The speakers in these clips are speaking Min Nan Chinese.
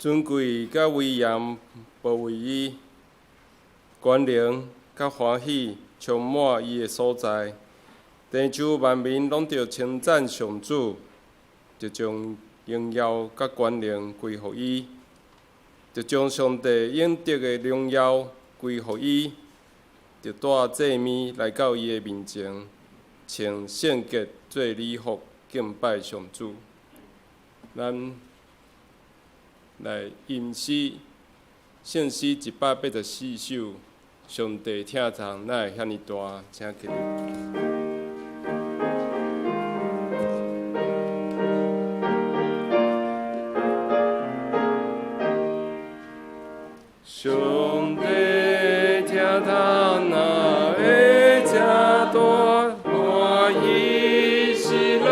尊貴佮威嚴包圍伊，權能佮歡喜充滿伊的所在。地上萬民攏著稱讚上主，著將榮耀佮權能歸予伊，著將上帝應得的榮耀歸予伊，著帶祭物來到伊的面前，穿聖潔做禮服敬拜上主。咱來吟詩，聖詩184首，上帝疼痛哪會遐爾大？請起立。上帝疼痛哪會遮大？歡喜喜樂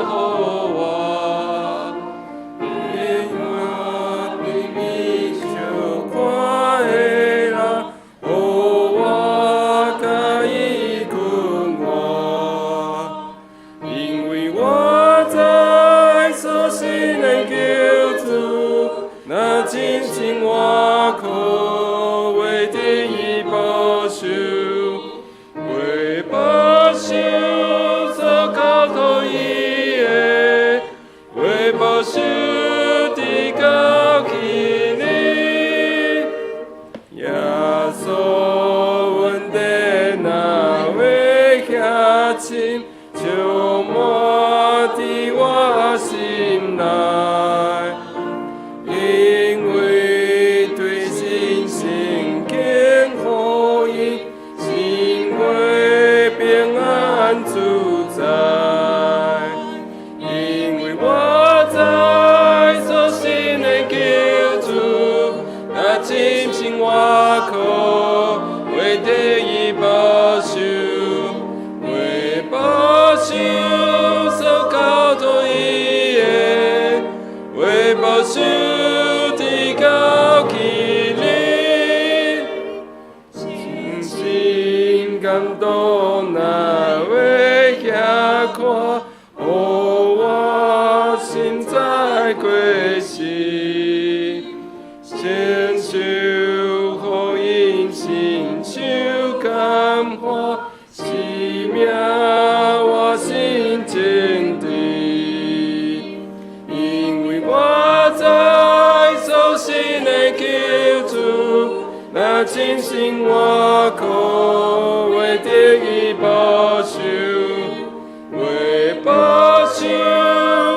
予我，因為我對你相看的人，予我佮伊困活。因為我知所信的救主，若親身活靠，為得伊保守，為保守所交託伊的，為保守直到彼日。耶穌恩典哪會遐深，充滿佇我心內。因為對信心經福音，生活平安自在。因為我知所信的救主，若親身活靠，為得伊保守，為保守所交託伊的，為保守直到彼日。信心感動哪會遐寬，予我心知過失，承受福音，心受感化，生命我心堅定。因為我知所信的救主，若親身活靠，為得伊保守，為保守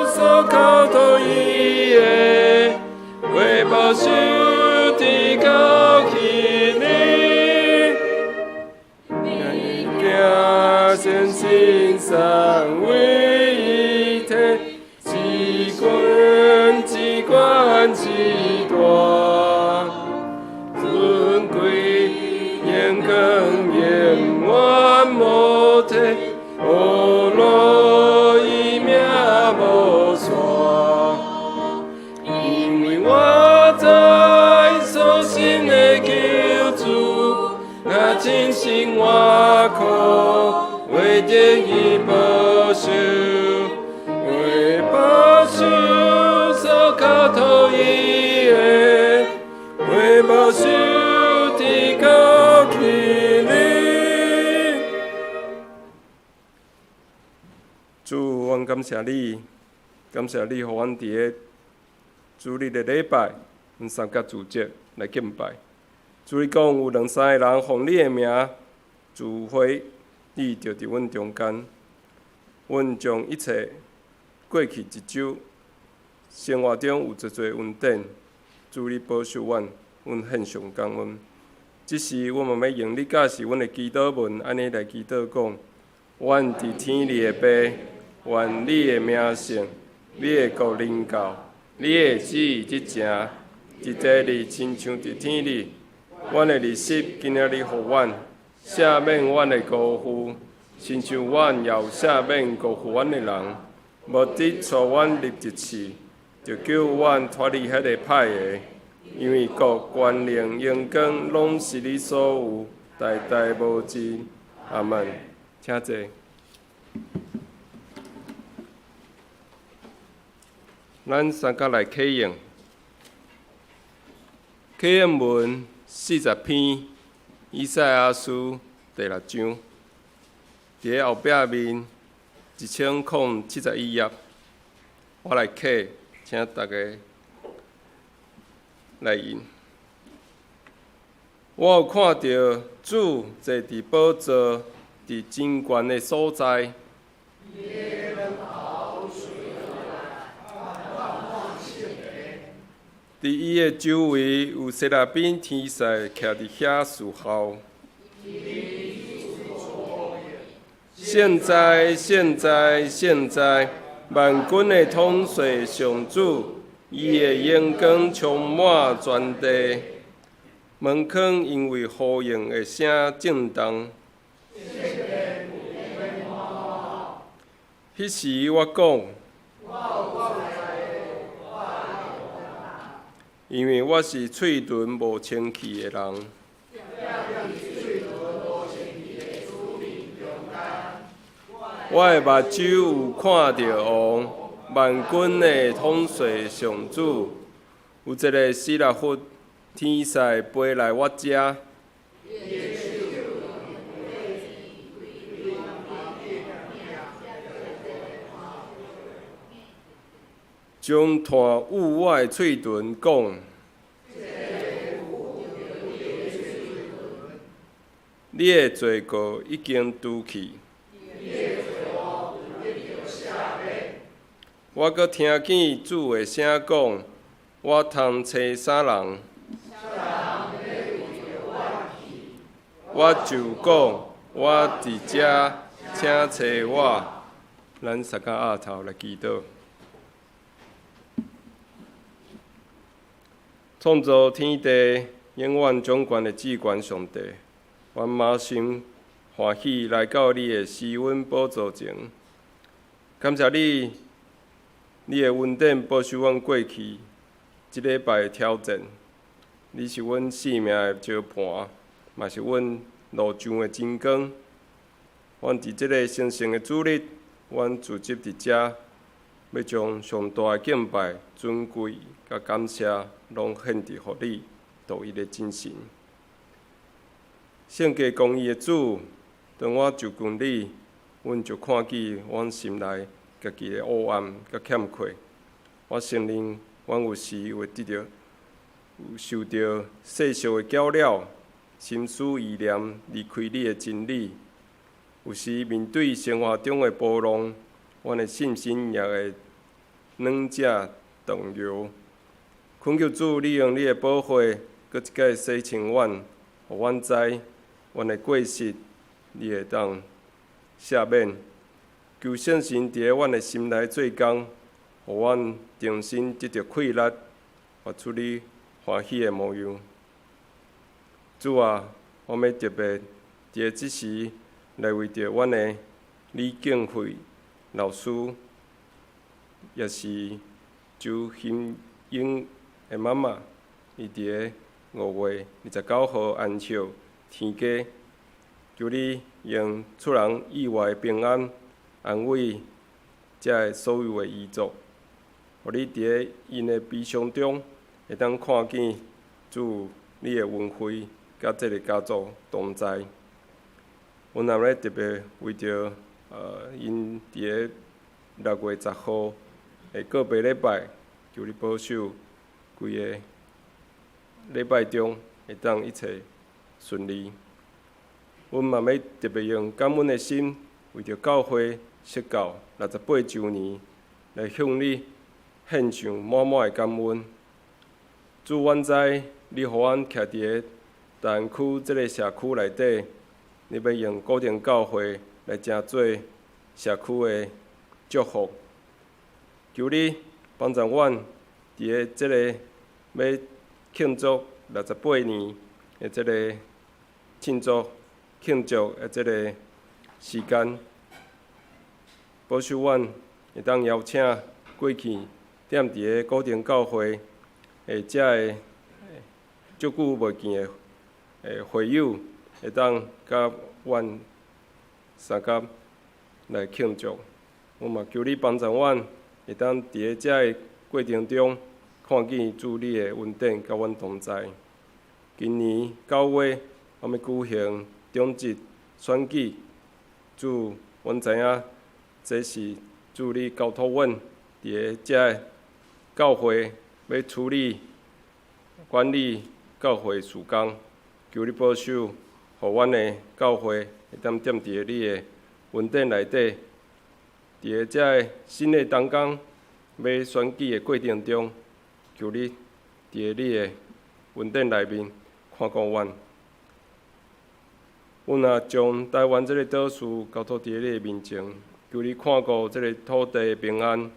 所交託伊的，為保守直到彼日。行善心三位一體，至高至懸至大，尊貴榮光永遠無體，呵咾伊名無煞。因為我知所信的救主，若親身活靠，為得伊保守，為保守所交託伊的，為保守直到彼日。主，阮感謝你，感謝你予阮佇個主日的禮拜，阮三甲組織來敬拜。主，你講有兩三个人奉你的名聚會，你就佇阮中間。阮將一切過去一周生活中有濟濟恩典，主你保守阮，阮獻上感恩。這時，阮嘛欲用你教示阮的祈禱文，按呢來祈禱講：阮佇天裡的父，願你的名聖，你的國臨到，你的旨意執行，佇地裡親像佇天裡。阮的日食今仔日予阮，赦免阮的辜負，親像阮也有赦免辜負阮的人。無得帶阮入一試，著救阮脫離彼个歹的。因為國、權能、榮光，攏是你所有，代代無盡。阿門。請坐。咱三甲來啟應。啟應文40篇，以賽亞書第六章，佇咧後壁面1071頁，我來啟，請大家來印。我有看著主坐佇寶座，佇真懸的所在。佇伊的周圍有撒拉賓天使徛佇遐侍候。聖哉，聖哉，聖哉！萬軍的統帥上主，伊的榮光充滿全地。門框因為呼應的聲震動。彼時我講，因為我是喙唇無清氣的人。我的目睭有看著王，萬軍的統帥上主，有一个撒拉弗天使飛來我遮，將炭捂我的喙唇，講：你的罪過已經除去。我閣聽見主的聲講：我通揣啥人？我就講：我佇遮，請揣我。咱三个阿頭來祈禱。創造天地、永遠掌權的至懸上帝，阮滿心歡喜來到你的施恩寶座前，感謝你，你的恩典保守阮過去這禮拜的挑戰。你是阮性命的石盤，嘛是阮路上的真光。阮佇這个神聖的主日，阮聚集佇遮，欲將上大的敬拜、尊貴佮感謝，攏獻佇予你，獨一的真神。聖潔公義的主，當我就近你，阮就看見阮心內家己的黑暗佮欠缺。我承認，阮有時會得著、有受著世俗的攪擾，心思意念離開你的真理。有時面對生活中的波浪，阮的信心也會軟弱動搖。懇求主，你用你的寶血，閣一擺洗清阮，予阮知阮的過失，你會當赦免。求聖神佇咧阮的心內做工，予阮重新得著氣力，活出你歡喜的模樣。主啊，我欲特別佇咧這時來為著阮的李敬惠老師，也是周興英的媽媽，伊佇咧5月29號安息天家，求你用出人意外的平安安慰遮个所有的遺族，予你佇咧𪜶的悲傷中，會當看見主你的恩惠，佮這个家族同在。阮也欲特別為著𪜶佇咧6月10號的告別禮拜，求你保守規个禮拜中會當一切順利。阮嘛欲特別用感恩的心，為著教會釋教68週年，來向你獻上滿滿的感恩。主，阮知你予阮徛佇咧大安區這个社區內底，你欲用古亭教會來成做社區的祝福。求你幫助阮佇咧這个欲慶祝68年的這个慶祝的這个時間，保守阮會當邀請過去踮佇咧古亭教會的遮个足久無見的會友，會當佮阮相佮來慶祝。我嘛求你幫助阮，會當佇咧遮个過程中，看見主你的恩典佮阮同在。今年9月，阮欲舉行長執選舉。主，阮知影這是主你交託阮佇个遮个教會欲處理管理教會事工，求你保守，予阮的教會會當踮佇个你的恩典內底，佇个遮个新的同工欲選舉的過程中，求你佇个你的恩典內面看顧阮。阮也將台灣這个島嶼交託佇你的面前，求你看顧這个土地平安，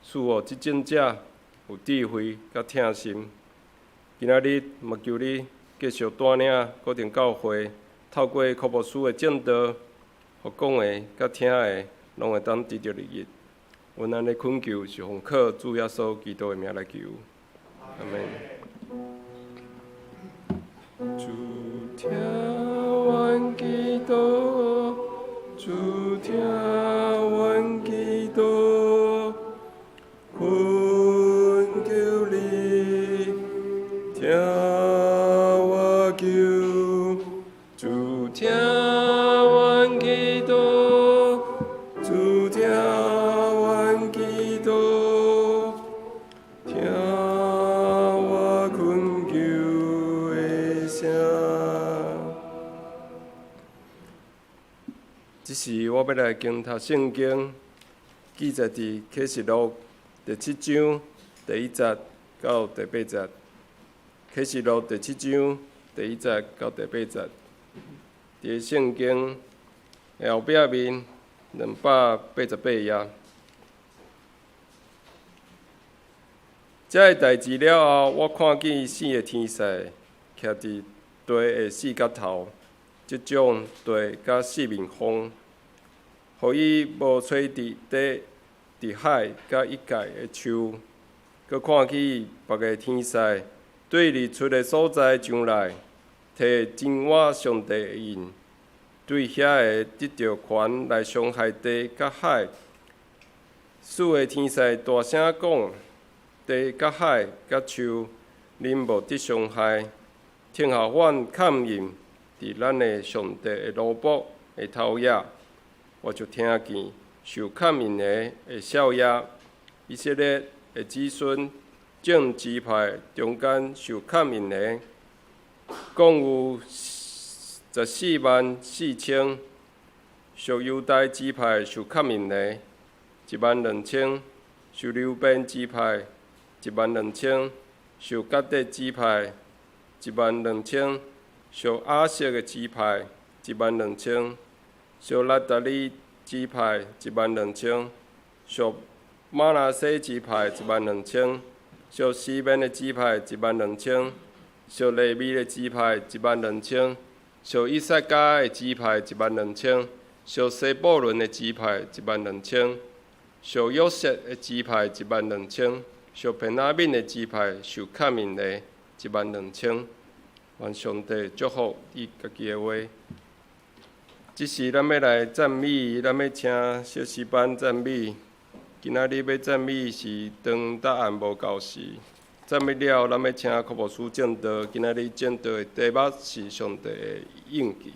賜予執政者有智慧佮疼心。今仔日嘛求你繼續帶領固定教會，透過柯牧師的證道，予講的佮聽的攏會當得著利益。阮按呢懇求是奉靠主耶穌基督的名來求，阿們。主聽阮祈禱，主聽阮祈禱，懇求你聽我求，主聽阮祈禱，主聽阮祈禱，聽我懇求的聲。這時我欲來研讀聖經，記載佇啟示錄第七章第一節到第八節。啟示錄第七章第一節到第八節，佇聖經的後壁面288頁。這个代誌了後，我看見四个天使徛佇地的四角頭，遮擋地佮四面風，予伊無吹佇地、佇海佮一界的樹。閣看見別个天使對日出的所在上來，提真活上帝的印，對遐个得著權來傷害地佮海。四个天使大聲講：地佮海佮樹，恁無得傷害，聽候阮崁印佇咱的上帝的奴僕的頭額。我就聽見受崁印的會笑齁，以色列的子孫眾支派中間受崁印的，共有144,000；屬猶大支派受崁印的，12,000；屬流便支派，12,000；屬迦得支派，12,000；屬亞設的支派，12,000；屬拿撒利支派，12,000；屬瑪拿西支派，12,000；屬西緬的支派，12,000；屬利未的支派，12,000；屬以薩迦的支派，12,000；屬西布倫的支派，12,000；屬約瑟的支派，12,000；屬便雅憫的支派，受崁印的，12,000。願上帝祝福伊家己的話。這時咱欲來讚美，咱欲請小詩班讚美。今仔日欲讚美是當答案無夠時。讚美了，咱欲請柯牧師證道。今仔日證道的題目是上帝的印記。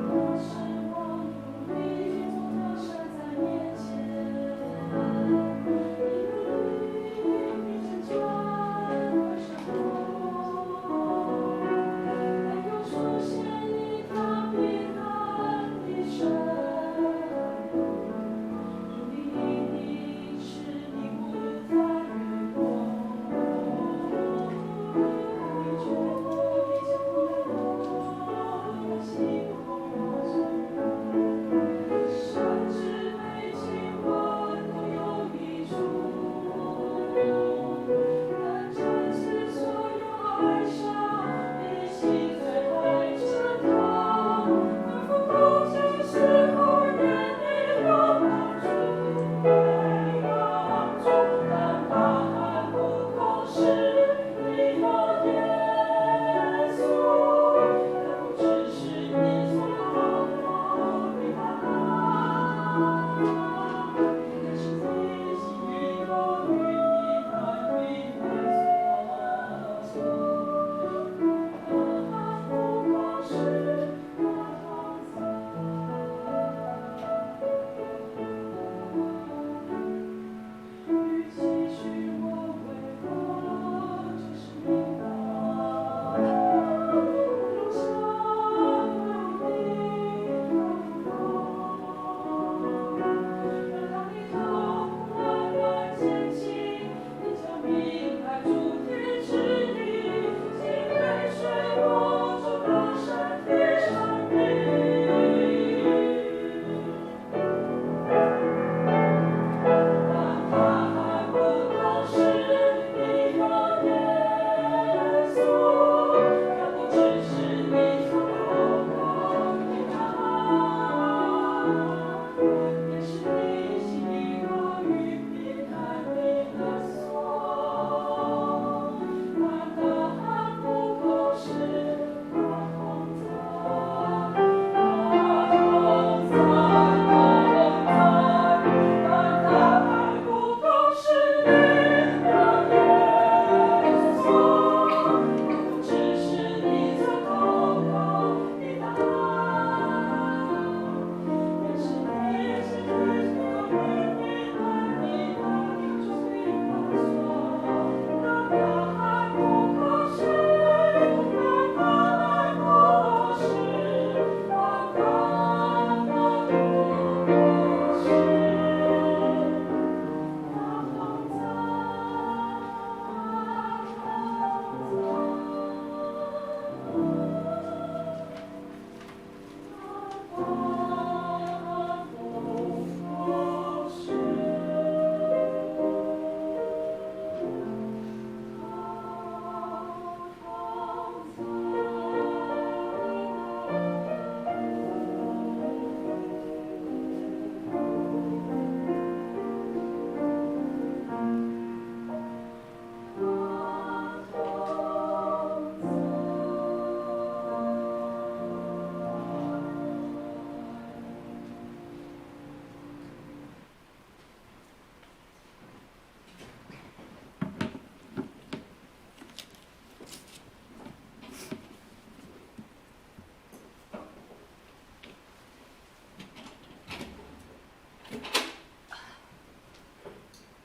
我是我努力。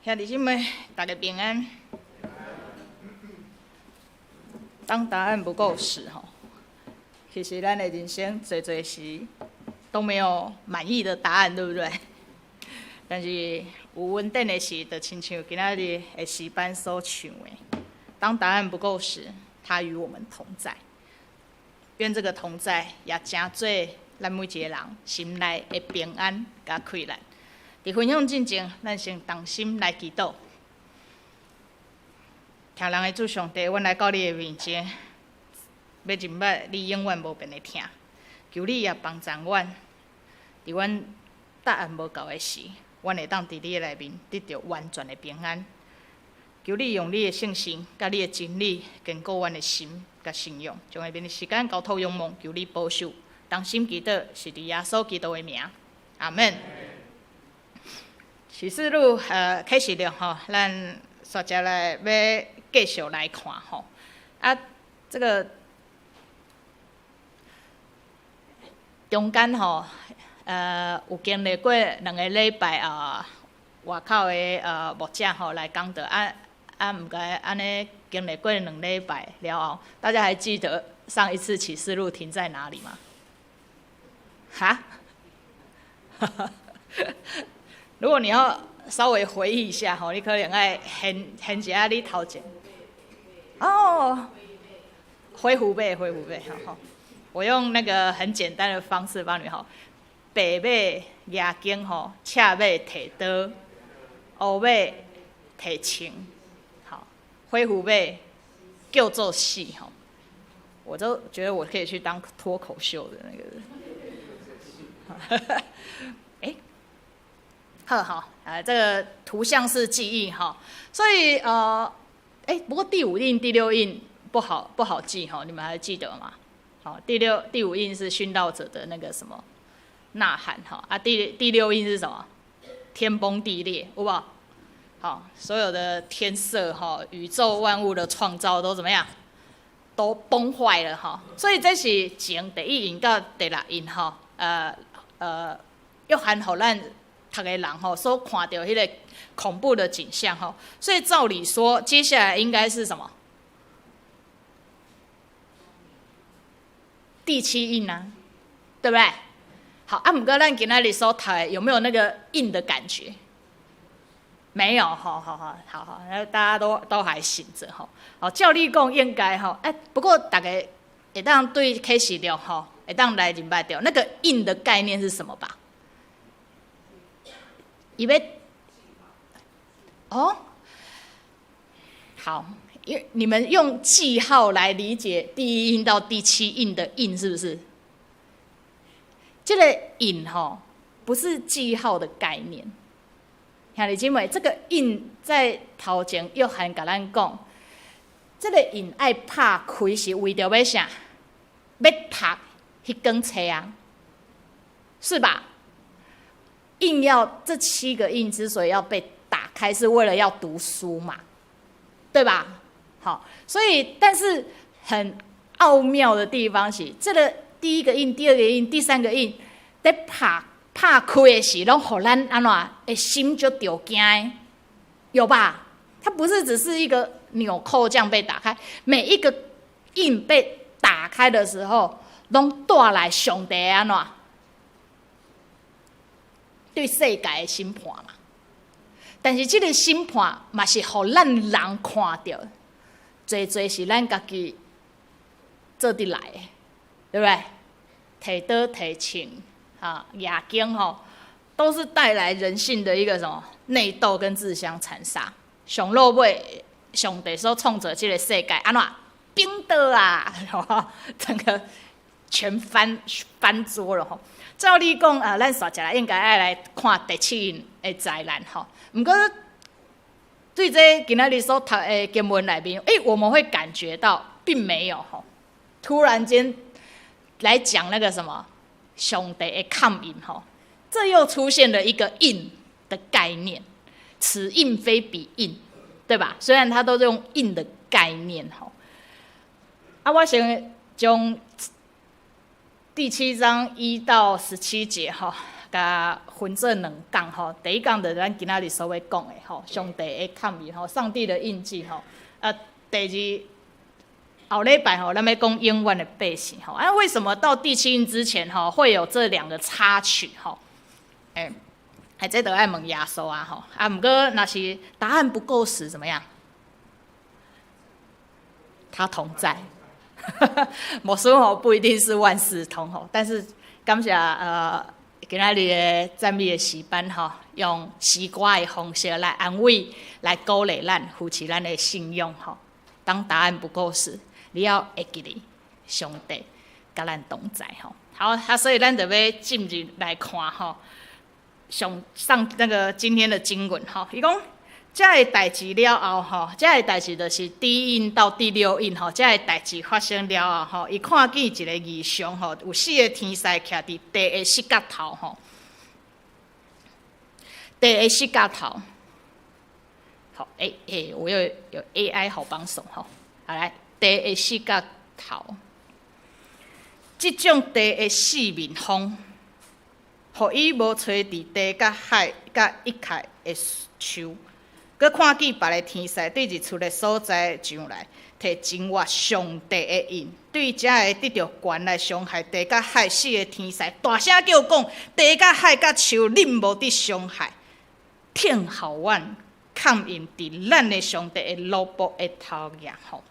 兄弟姊妹，大家平安。當答案不夠時，吼，其實咱的人生濟濟時都沒有滿意的答案，對不對？但是有恩典的時，就親像今仔日的詩班所唱的，當答案不夠時，他與我們同在。願這個同在也成做咱每一個人心內的平安佮氣力。佇分享進前，咱先同心來祈禱。疼人的主上帝，阮來到你的面前，欲認捌你永遠無變的疼，求你也幫助阮，佇阮答案無夠的時，阮會當佇你的內面得著完全的平安。求你用你的聖神佮你的真理堅固阮的心佮信仰，將下面的時間交託仰望，求你保守，同心祈禱，是佇耶穌基督的名，阿門。啟示錄啟示錄吼，咱煞接來欲繼續來看吼。啊，這個中間吼，有經歷過兩个禮拜啊，外口的牧者吼來講道啊啊，毋過按呢經歷過兩禮拜了後，大家還記得上一次啟示錄停在哪裡嗎？哈？如果你要稍微回憶一下吼，你可能愛現現一下你頭前。哦，灰虎背，灰虎背，好，我用那個很簡單的方式幫你吼。白馬舉經吼，赤馬提刀，烏馬提槍，好，灰虎馬叫做死吼。我都覺得我可以去當脫口秀的那個人。欸，好好，這個圖像式記憶哈，所以欸，不過第五印、第六印不好記哈，你們還記得嗎？好，第五印是殉道者的那個什麼吶喊哈，啊，第六印是什麼？天崩地裂，有無？好，所有的天色哈，宇宙萬物的創造都怎麼樣？都崩壞了哈，所以這是前第一印到第六印哈，約翰予咱讀的人吼所看著彼个恐怖的景象吼，所以照理說，接下來應該是什麼？第七印啊，對不對？好，啊，毋過咱今仔日所讀的有沒有那個印的感覺？沒有，好好好好好，那大家都還醒著吼。好，照理講應該吼，欸，不過大家會當對啟示錄吼，會當來認捌著那個印的概念是什麼吧？伊欲哦，好，因為你們用記號來理解第一印到第七印的印是不是？這個印吼，不是記號的概念。兄弟姊妹，這個印在頭前約翰共咱講，這個印愛拍開是為著欲啥？欲讀彼卷冊啊，是吧？印要這七個印之所以要被打開，是為了要讀書嘛，對吧？好，所以但是很奧妙的地方是，這個第一個印、第二個印、第三個印，佇拍開的時，攏予咱按怎會心就著驚，有吧？它不是只是一個紐扣這樣被打開，每一個印被打開的時候，攏帶來上帝按怎？對世界的審判嘛，但是這個審判嘛是予咱人看著，濟濟是咱家己做得來的，對不對？提刀提槍，啊，舉經吼，都是帶來人性的一個什麼內鬥跟自相殘殺。上落尾，上帝所創造這個世界，按怎崩倒啊？整個全翻桌了吼。照理講啊，咱煞接來應該愛來看第七印的災難吼。毋過對這今仔日所讀的經文內面，欸，我們會感覺到並沒有吼。突然間來講那個什麼上帝的崁印吼，這又出現了一個印的概念，此印非彼印，對吧？雖然它都是用印的概念吼。啊，我先將第七章1到17節哈，共分做兩講吼。第一講就是咱今仔日所欲講的吼，上帝的崁印吼，上帝的印記吼。啊，第二後禮拜吼，咱欲講永遠的百姓吼。啊，為什麼到第七印之前吼，會有這兩個插曲吼？欸，這就愛問耶穌啊吼。啊，毋過若是答案不夠時，怎麼樣？他同在。牧師吼不一定是萬事通吼，但是感謝今仔日的讚美的詩班吼，用詩歌的方式來安慰、來鼓勵咱，扶持咱的信仰吼。當答案不夠時，你要會記得上帝佮咱同在吼。好，啊，所以咱就欲進入來看吼，上上那個今天的經文吼，伊講。這个代誌了後吼，這个代誌就是第一印到第六印吼，這个代誌發生了後吼，伊看見一个異象吼，有四个天使徛佇地的四角頭吼，地的四角頭。好，欸欸，我又有 AI 好幫手吼，好來，地的四角頭，這種地的四面風，予伊無吹佇地佮海佮一切的樹。閣看見別个天使對日出的所在上來，提真活上帝的印，對遮个得著權來傷害地佮海四个天使，大聲叫講：地佮海佮樹，恁無得傷害，聽候阮崁印佇咱的上帝的奴僕的頭額吼。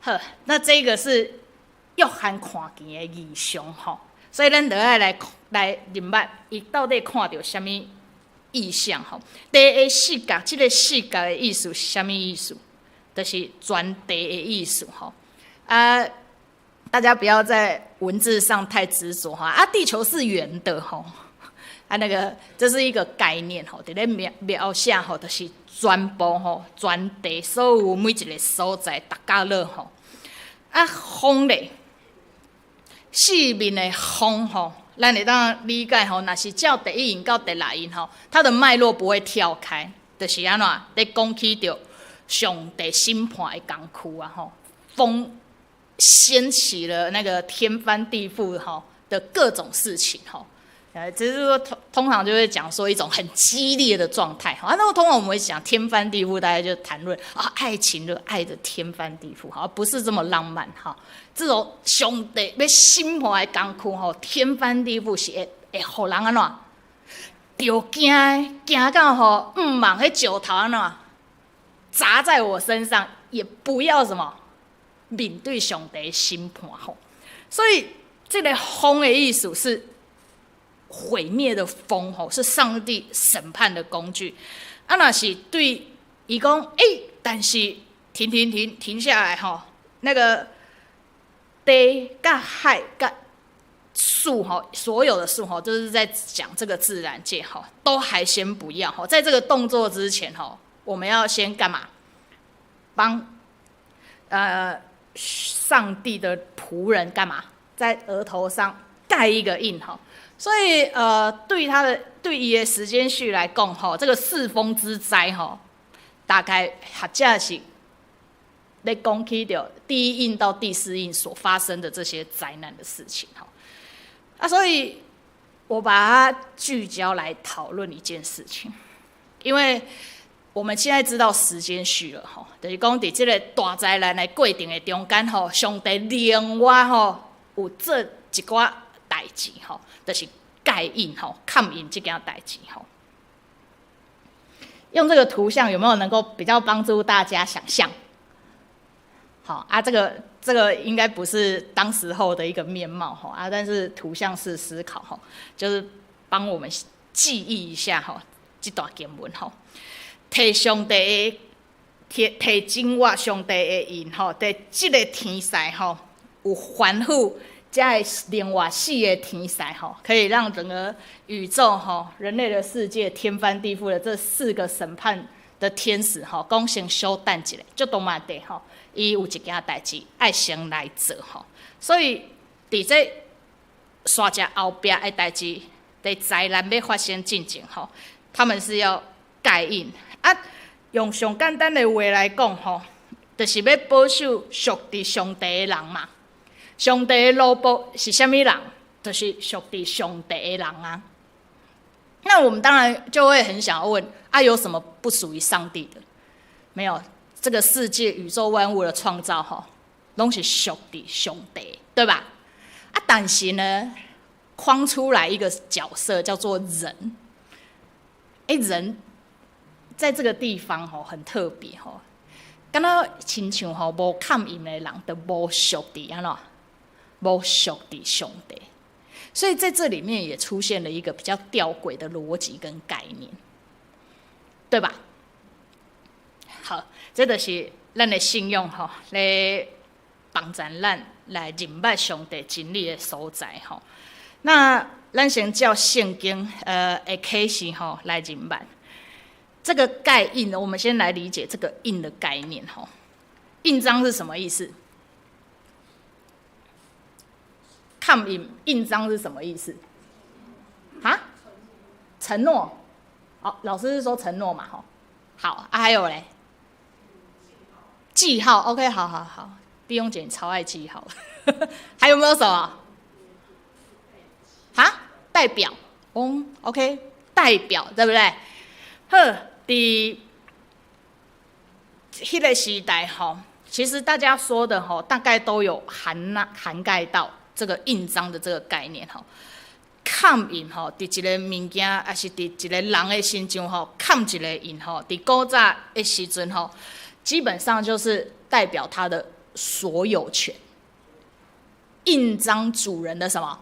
好，那這個是約翰看見的異象吼，所以咱就愛來來認捌伊到底看著啥物異象吼。地的四角，這個四角的意思是啥物意思？就是全地的意思吼。啊，大家不要在文字上太執着哈。啊，地球是圓的吼。啊，那個這是一個概念吼，佇咧描描寫吼，就是全部吼，全地所有每一個所在，逐角落吼。啊，風咧，四面的風吼，咱會當理解吼，若是照第一印到第六印吼，它的脈絡不會跳開，就是按怎咧講起著上帝審判的工具啊吼，風掀起了那個天翻地覆吼的各種事情吼。只是說通常就會講說一種很激烈的狀態，啊，那麼通常我們會講天翻地覆，大家就談論啊愛情的愛的天翻地覆，哈，不是這麼浪漫哈。這種上帝欲審判的工具吼，天翻地覆是會會予人按怎？著驚驚到吼，毋茫彼石頭按怎砸在我身上，也不要什麼面對上帝審判吼。所以這個風的意思是毀滅的風吼，是上帝審判的工具。啊，若是對伊講，欸，但是停停停停下來吼，那個地佮海佮樹吼，所有的樹吼，就是在講這個自然界吼，都還先不要吼，在這個動作之前吼，我們要先幹嘛？幫上帝的僕人幹嘛？在額頭上蓋一個印吼。所以，對他的對伊的時間序來講，吼，這個四風之災，吼，大概或者是咧講起著第一印到第四印所發生的這些災難的事情，吼。啊，所以我把它聚焦來討論一件事情，因為我們現在知道時間序了，吼，就是講佇這個大災難的過程的中間，吼，上帝另外吼有做一寡代誌，吼，就是蓋印吼、崁印這件代誌吼。用這個圖像有沒有能夠比較幫助大家想象？好啊，這個應該不是當時候的一個面貌吼啊，但是圖像式思考吼，就是幫我們記憶一下吼，這段經文吼，提上帝的提提真活上帝的印吼，佇這个天使吼有吩咐。遮个另外四个天使吼，可以讓整個宇宙吼、人類的世界天翻地覆的這四個審判的天使吼，講先小等一下，足多嘛地吼，伊有一件代誌愛先來做吼，所以佇這煞只後壁的代誌，佇災難欲發生進前吼，他們是要蓋印啊。用上簡單的話來講吼，就是欲保守屬佇上帝的人嘛。上帝的奴僕是啥物人？就是屬佇上帝的人啊。那我們當然就會很想要問：啊，有什麼不屬於上帝的？沒有，這個世界宇宙萬物的創造，吼，攏是屬佇上帝，對吧？啊，但是呢，框出來一個角色叫做人。欸，人在這個地方吼很特別吼，敢若親像吼無蓋印的人，就無屬佇按怎，無屬佇上帝。所以在這裡面也出現了一個比較吊詭的邏輯跟概念，對吧？好，這就是咱的信仰吼，來幫助咱來認捌上帝真理的所在吼。那咱先照聖經的啟示吼來認捌這個蓋印。我們先來理解這個印的概念吼。印章是什麼意思？蓋印印章是什麼意思？啊？承諾。哦，老師是說承諾嘛？吼。好，啊，還有嘞？記號。OK，好好好，弟兄姐超愛記號。還有沒有什麼？啊？代表，哦，OK，代表對不對？好，佇彼個時代吼，其實大家說的吼，大概都有涵蓋到這個印章的這個概念吼。蓋印吼，佇一個物件，抑是佇一個人的身上吼，蓋一個印吼，佇古早的時陣吼，基本上就是代表他的所有權。印章主人的什麼？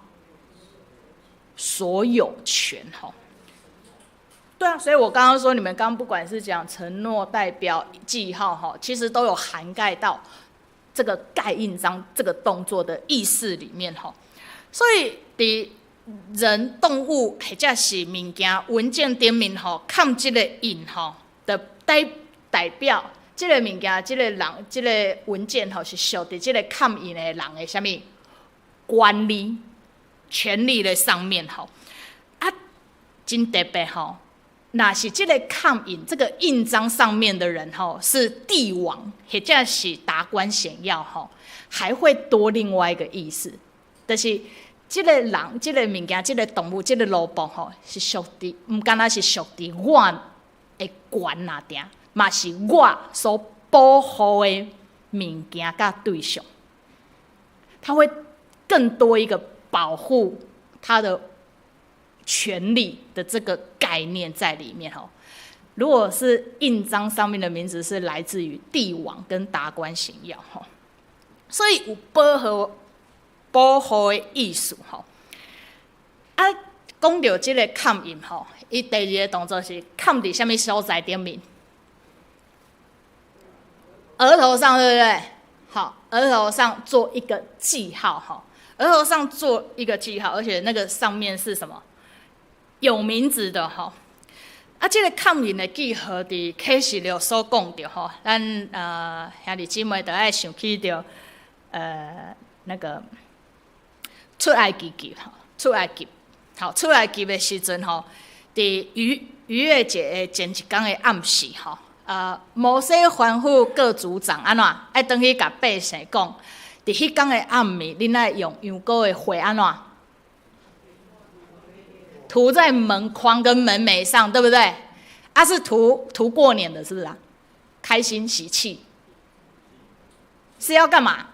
所有權吼。對啊，所以我剛剛說，你們剛剛不管是講承諾、代表、記號哈，其實都有涵蓋到這個蓋印章這個動作的意思裡面吼。所以，佇人、動物或者是物件、文件頂面吼，蓋這個印吼的代表這個物件、這個人、這個文件吼，是屬佇這個蓋印的人的啥物權利、權利的上面吼。啊，真特別吼。若是這個蓋印、這個印章上面的人吼，是帝王或者是達官顯要吼，還會多另外一個意思，就是這個人、這個物件、這個動物、這個奴僕吼，是屬佇，毋干焦是屬佇我的權內定，嘛是我所保護的物件佮對象，他會更多一個保護他的權利的這個概念在裡面吼。如果是印章上面的名字是來自於帝王跟達官顯要吼，所以有保護的意思吼。啊，講著這個蓋印吼，伊第二個動作是蓋佇啥物所在頂面？額頭上對不對？好，額頭上做一個記號哈，額頭上做一個記號，而且那個上面是什麼？有名字的吼。啊，這個蓋印的記號佇啟示錄所講著吼，咱兄弟姊妹著愛想起著那個出埃及記吼，出埃及，好，出埃及的時陣吼，佇逾越節的前一工的暗時吼，摩西吩咐各族長按怎，愛轉去共百姓講，佇彼工的暗暝，恁愛用羊羔的血按怎？塗在門框跟門楣上，對不對？啊，是塗過年的，是不是啊？開心喜氣，是要幹嘛？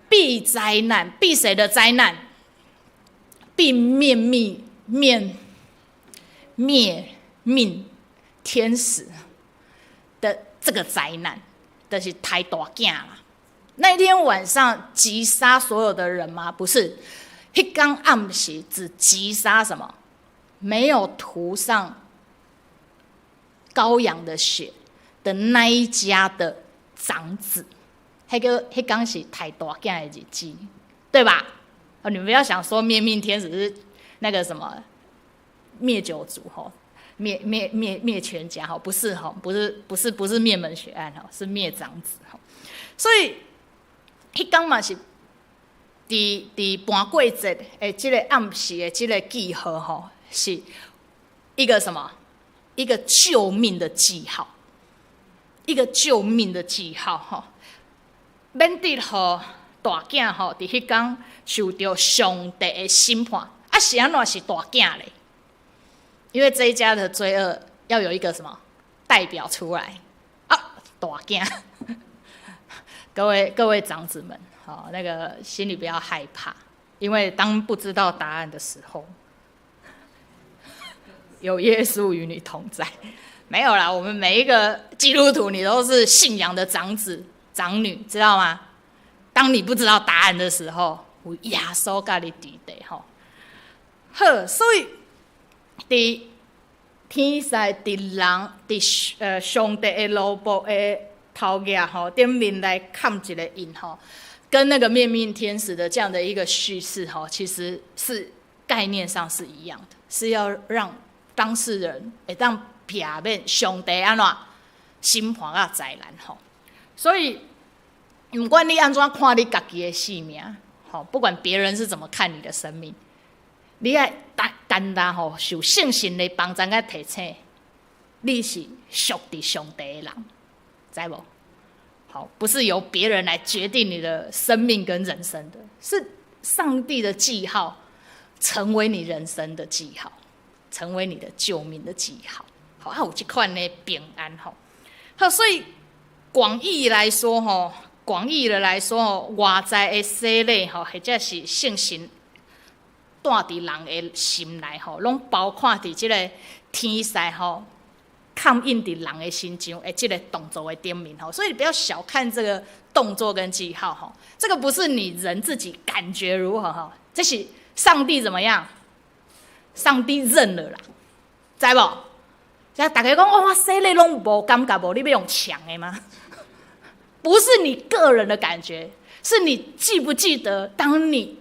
避災難，避誰的災難？避滅命天使的這個災難，就是刣大囝啦。那天晚上擊殺所有的人嗎？不是。彼工暗時只擊殺什麼？沒有塗上羔羊的血的那一家的長子，彼工是刣大囝的日子，對吧？你們不要想說滅命天使是那個什麼滅九族吼，滅全家吼，不是吼，不是滅門血案吼，是滅長子吼。所以彼工嘛是佇盤過節的這個暗時的這個記號吼，是一個什麼？一個救命的記號，一個救命的記號吼，免得予大囝吼佇彼工受著上帝的審判。啊，啊，是按怎是大囝咧？因為這一家的罪惡要有一個什麼代表出來啊？大囝，各位長子們，好，那個心裡不要害怕，因為當不知道答案的時候，有耶穌與你同在。沒有啦，我們每一個基督徒，你都是信仰的長子長女，知道嗎？當你不知道答案的時候，有耶穌佮你佇咧吼。好，所以佇天使佇人佇上帝的奴僕的頭額吼頂面來蓋一个印吼，跟那個面命天使的這樣的一個敘事吼，其實是概念上是一樣的，是要讓當事人會當避免上帝按怎審判佮災難吼。所以，毋管你按怎看你家己的性命，吼，不管別人是怎麼看你的生命，你愛單單吼受聖神的幫助佮提醒，你是屬佇上帝的人，知無？好，不是由別人來決定你的生命跟人生的，是上帝的記號，成為你人生的記號，成為你的救命的記號。好，啊，有這款的平安吼。好，所以廣義來說吼，廣義的來說吼，外在的洗禮吼，或者是聖神帶佇人的心內吼，攏包括佇這个天使吼，蓋印佇人的身上的這个動作的頂面吼，所以你不要小看這個動作跟記號吼，這個不是你人自己感覺如何吼，這是上帝怎麼樣？上帝認了啦，知無？像大家講哦，我洗禮攏無感覺無，你欲用搶的嗎？不是你個人的感覺，是你記不記得，當你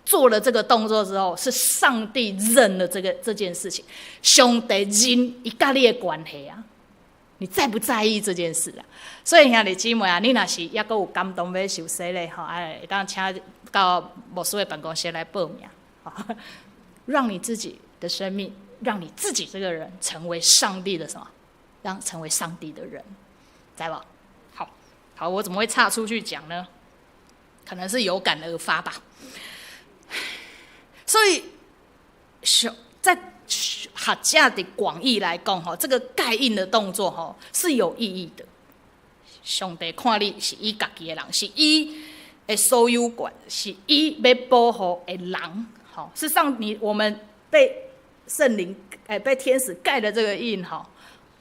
做了這個動作之後，是上帝認了這件事情，上帝認伊佮你的關係啊，你在不在意這件事啊？所以兄弟姊妹啊，你若是猶閣有感動欲受洗禮吼，哎，會當請到牧師的辦公室來報名，讓你自己的生命，讓你自己這個人成為上帝的什麼？讓成為上帝的人，知無？好，好，我怎麼會岔出去講呢？可能是有感而發吧。所以，在學者的廣義來講，吼，這個蓋印的動作，吼，是有意義的。上帝看你是伊家己的人，是伊的所有權，是伊欲保護的人，吼，事實上你我們被聖靈，被天使蓋了這個印，吼，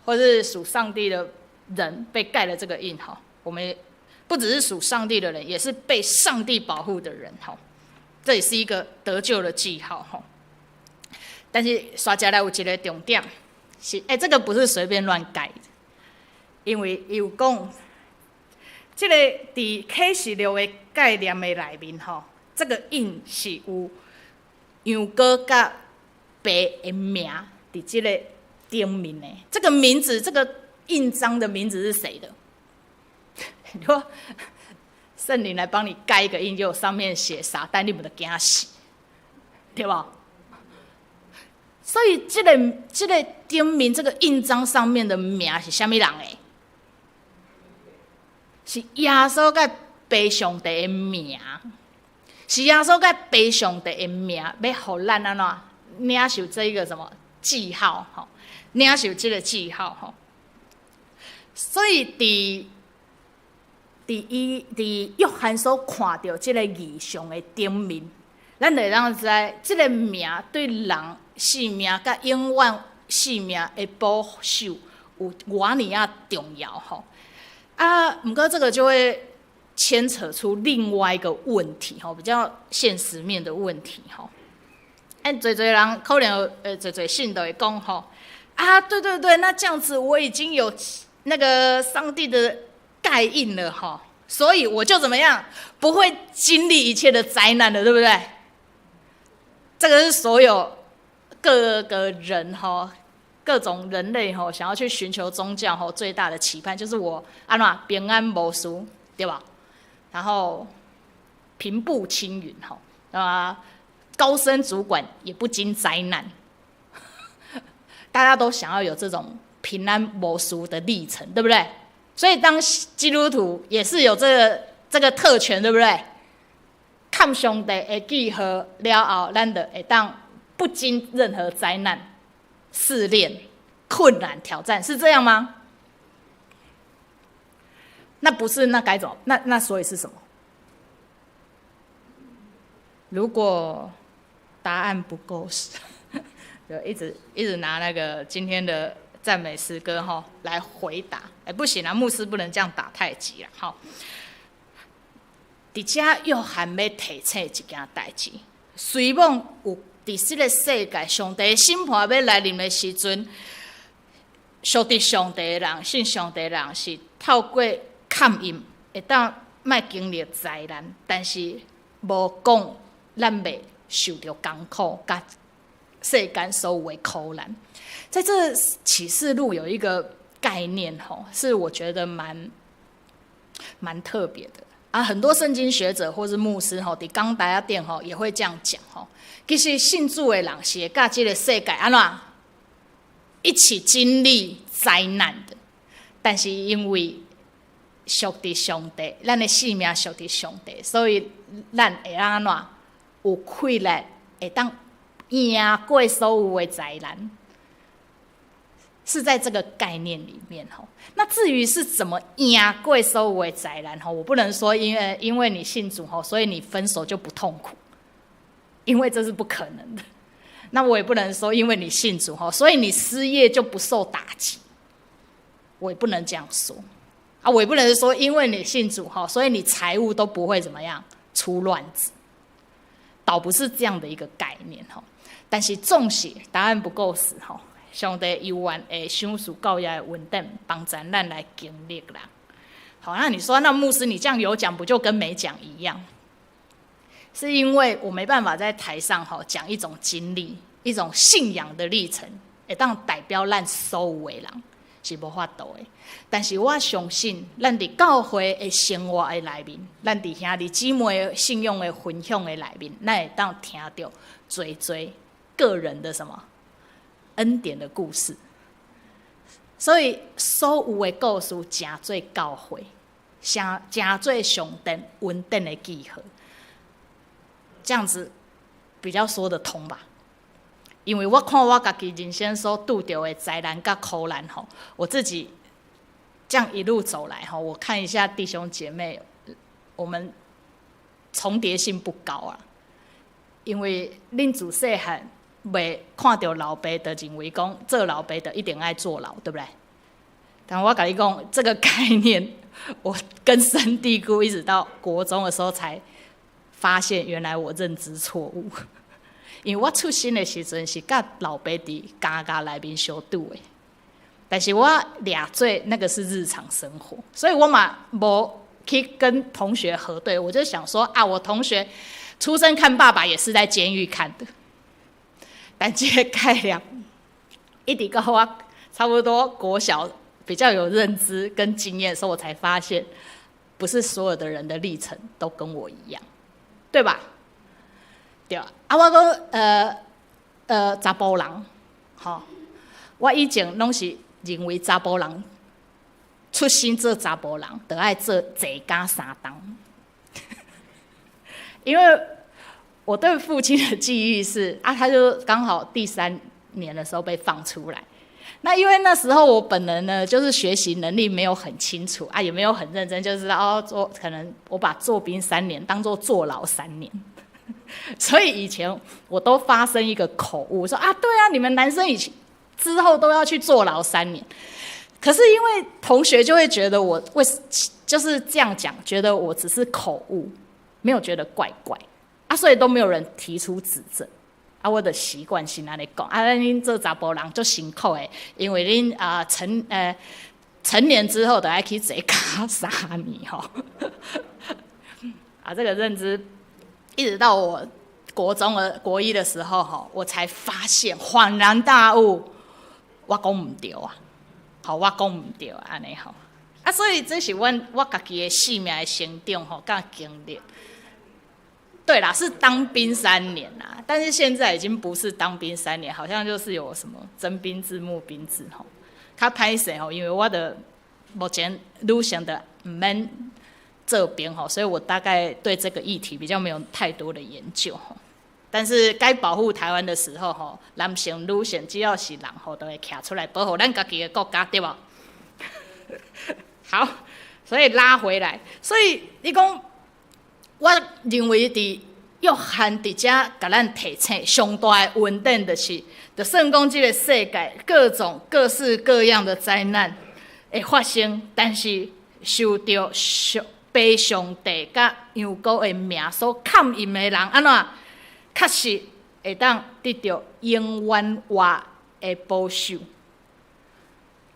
或是屬上帝的人被蓋了這個印，吼，我們不只是屬上帝的人，也是被上帝保護的人，吼。這也是一個得救的記號，吼。但是煞接來有一个重點，是這個不是隨便亂蓋的，因為伊有講，這个佇啟示錄的概念的內面，吼，這個印是有羊羔佮爸的名佇這个頂面的。這個名字，這個印章的名字是誰的？你說聖靈來幫你蓋一個印，就上面寫撒旦，你毋著驚死，對無？所以這個頂面這個印章上面的名是啥物人的？是耶穌佮父上帝的名，是耶穌佮父上帝的名，欲予咱按怎領受這個什麼記號？吼，領受這個記號吼。所以佇約翰所看著這個異象的頂面，咱就會當知這个名對人性命佮永遠性命的保守有偌爾仔重要吼。啊，毋過這個就會牽扯出另外一個問題吼，比較現實面的問題吼。哎，濟濟人可能濟濟信徒會講吼，啊，對對對，那這樣子我已經有那個上帝的蓋印了哈，所以我就怎麼樣，不會經歷一切的災難了，對不對？這個是所有各個人哈，各種人類哈，想要去尋求宗教哈，最大的期盼就是我按怎平安無事，對吧？然後平步青雲哈，啊，高升主管也不經災難，大家都想要有這種平安無事的歷程，對不對？所以當基督徒也是有這個特權，對不對？蓋上帝的記號了後，咱就會當不經任何災難、試煉、困難、挑戰，是這樣嗎？那不是，那該怎麼？那所以是什麼？如果答案不夠死，就一直一直拿那個今天的讚美詩歌哈來回答。哎，不行啊，牧師不能這樣打太極了。好，佇遮約翰欲提醒一件代誌，雖罔有佇這個世界，上帝審判欲來臨的時陣，屬佇上帝的人，信上帝的人是透過崁陰會當莫經歷災難，但是無講咱袂受著艱苦，佮世間所有的苦難。在這啟示錄有一個概念，吼，是我覺得蠻特別的啊。很多聖經學者或是牧師，吼，佇講臺仔頂，吼，也會這樣講，吼。其實信主的人是會佮這個世界按怎一起經歷災難的，但是因為屬佇上帝，咱的性命屬佇上帝，所以咱會按怎有氣力，會當贏過所有的災難，是在這個概念裡面吼。那至於是怎麼贏過所有的災難吼，我不能說因為你信主吼，所以你分手就不痛苦，因為這是不可能的。那我也不能說因為你信主吼，所以你失業就不受打擊，我也不能這樣說。啊，我也不能說因為你信主吼，所以你財務都不會怎麼樣出亂子，倒不是這樣的一個概念吼。但是總是答案不夠死吼，上帝猶原會賞賜夠額的恩典，幫助咱來經歷啦。好，那你說那牧師你這樣有講，不就跟沒講一樣？是因為我沒辦法在台上吼講一種經歷，一種信仰的歷程，會當代表咱所有的人是無法度的。但是我相信，咱佇教會的生活的內面，咱佇兄弟姊妹信仰的分享的內面，咱會當聽著濟濟個人的什麼恩典的故事。所以所有的故事，成做教會，成做上帝恩典的記號，這樣子比較說得通吧？因為我看我家己人生所拄著的災難佮苦難吼，我自己這樣一路走來吼，我看一下弟兄姐妹，我們重疊性不高啊。因為恁自細漢袂看著老爸，就認為講做老爸就一定愛坐牢，對不對？但我共你講，這個概念我根深蒂固，一直到國中的時候才發現，原來我認知錯誤。因為我出生的時陣是佮老爸佇監獄內面相拄的，但是我掠做那個是日常生活，所以我嘛無去跟同學核對，我就想說啊，我同學出生看爸爸也是在監獄看的，但這個概念一直到我差不多國小比較有認知跟經驗的時候，我才發現，不是所有的人的歷程都跟我一樣，對吧？對啊，我講查埔人，吼，我以前攏是認為查埔人出生做查埔人，就愛做坐監3冬。因為我對父親的記憶是啊，他就剛好第三年的時候被放出來。那因為那時候我本人呢，就是學習能力沒有很清楚啊，也沒有很認真，就知道哦，做可能我把做兵三年當做坐牢三年。所以以前我都發生一個口誤，說啊，對啊，你們男生以前之後都要去坐牢三年。可是因為同學就會覺得我為就是這樣講，覺得我只是口誤，沒有覺得怪怪啊，所以都沒有人提出指正。啊，我的習慣性按呢講，啊，恁做查埔人足辛苦的，因為恁啊成年之後就愛去坐監三年吼。啊，這個認知一直到我國中的國一的時候吼，我才發現恍然大悟，我講毋對啊，好，我講毋對按呢吼。啊，所以這是阮我家己的生命的成長吼，佮經歷。對啦，是當兵三年啦，但是現在已經不是當兵三年，好像就是有什麼徵兵制、募兵制吼。較歹勢吼，因為我的目前女性的毋免做兵吼，所以我大概對這個議題比較沒有太多的研究吼。但是該保護台灣的時候，吼，男性、女性只要是人，吼，都會徛出來保護咱家己的國家，對無？好，所以拉回來，所以你講，我認為佇約翰佇遮共咱提醒上大的恩典，就是，就算講這个世界各種各式各樣的災難會發生，但是受著上父上帝佮羊羔的名所崁印的人，按怎？確實會當得著永遠活的保守。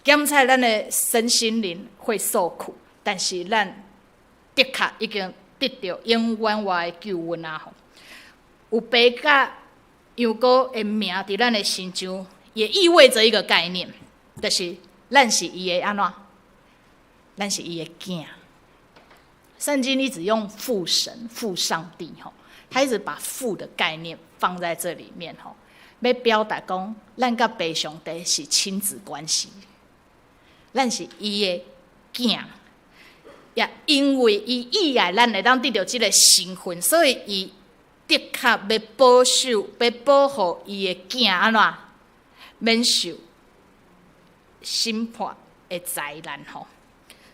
檢採咱的身心靈會受苦，但是咱的確已經得著永遠活的救恩啊！吼，有父佮羊羔的名佇咱的身上，也意味著一個概念，就是咱是伊的按怎？咱是伊的囝。聖經一直用父神、父上帝，吼，他一直把父的概念放在這裡面，吼，欲表達講，咱佮父上帝是親子關係，咱是伊的囝，也因為伊意愛咱會當得著這个身份，所以伊的確欲保守、欲保護伊的囝按怎免受審判的災難，吼，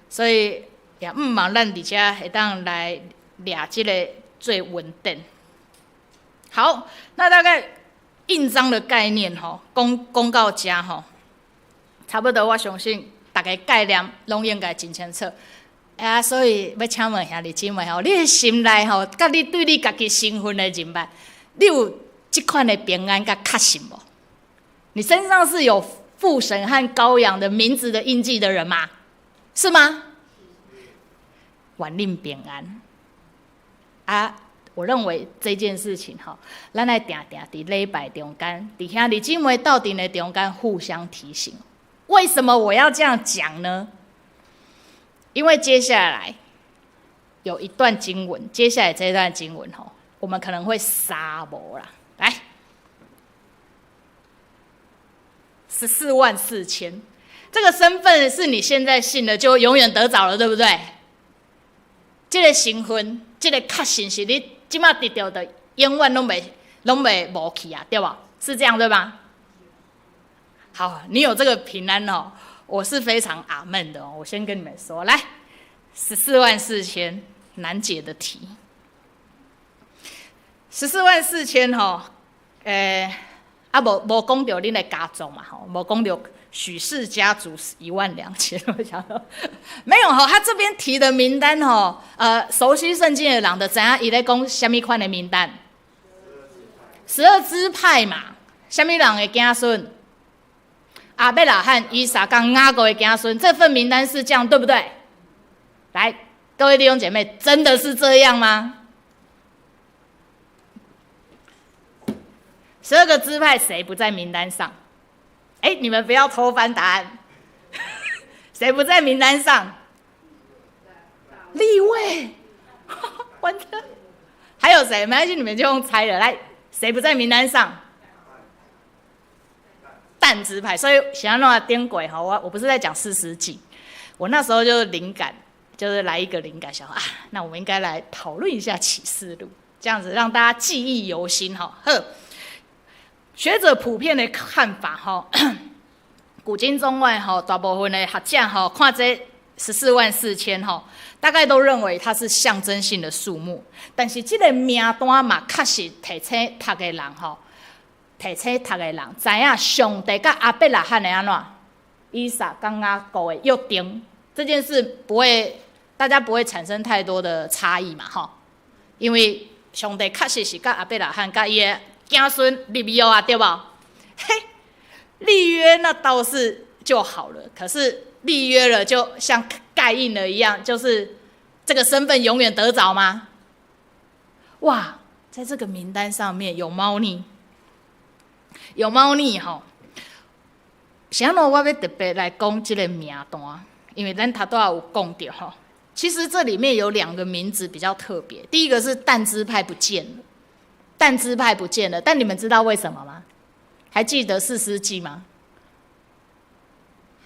所以也毋望咱佇遮會當來掠這个做恩典。好，那大概印章的概念吼，講講到遮吼，差不多我相信逐家概念攏應該真清楚。啊，所以欲請問兄弟姊妹吼，你的心內吼，佮你對你家己身份的認捌，你有這款的平安佮確信無？你身上是有父神和羔羊的名字的印記的人嗎？是嗎？願恁平安啊！我認為這件事情吼，咱愛定定佇禮拜中間，佇兄弟姊妹鬥陣的中間互相提醒。為什麼我要這樣講呢？因為接下來有一段經文，接下來這段經文吼，我們可能會沙無啦。來，144,000，這個身份是你現在信了就永遠得著了，對不對？這个身份，這个確信是你這馬得著的，永遠攏袂無去啊，對吧？是這樣對吧？好，你有這個平安哦，我是非常阿門的哦。我先跟你們說，來，十四萬四千難解的題，十四萬四千吼，啊，無無講著恁的家族嘛吼，無講著許氏家族是12,000，我想說沒有吼，他這邊提的名單吼，熟悉聖經的人就知影伊咧講啥物款的名單，十二支派嘛，啥物人的子孫？亞伯拉罕、以撒佮雅各的子孫，這份名單是這樣，對不對？來，各位弟兄姐妹，真的是這樣嗎？12個支派誰不在名單上？哎，你們不要偷翻答案。誰不在名單上？利未，完了。還有誰？沒關係，你們就用猜的。來，誰不在名單上？但支派。所以想要弄顛鬼哈，我不是在講士師記，我那時候就靈感，就是來一個靈感，想啊，那我們應該來討論一下啟示錄，這樣子讓大家記憶猶新哈。呵。學者普遍的看法，吼，古今中外，吼，大部分的學者，吼，看這十四萬四千，吼，大概都認為它是象徵性的數目。但是這个名單嘛，確實提醒讀的人，吼，提醒讀的人，知影上帝佮亞伯拉罕的按怎，以撒佮雅各的約定，這件事不會，大家不會產生太多的差異嘛，吼，因為上帝確實是佮亞伯拉罕佮伊的子孫立約啊，對無？嘿，立約那倒是就好了，可是立約了就像蓋印了一樣，就是這個身份永遠得著嗎？哇，在這個名單上面有貓膩，有貓膩吼。啥物我欲特別來講這個名單，因為咱頭拄仔有講著吼。其實這裡面有兩個名字比較特別，第一個是但支派不見了。但支派不見了，但你們知道為什麼嗎？還記得士師記嗎？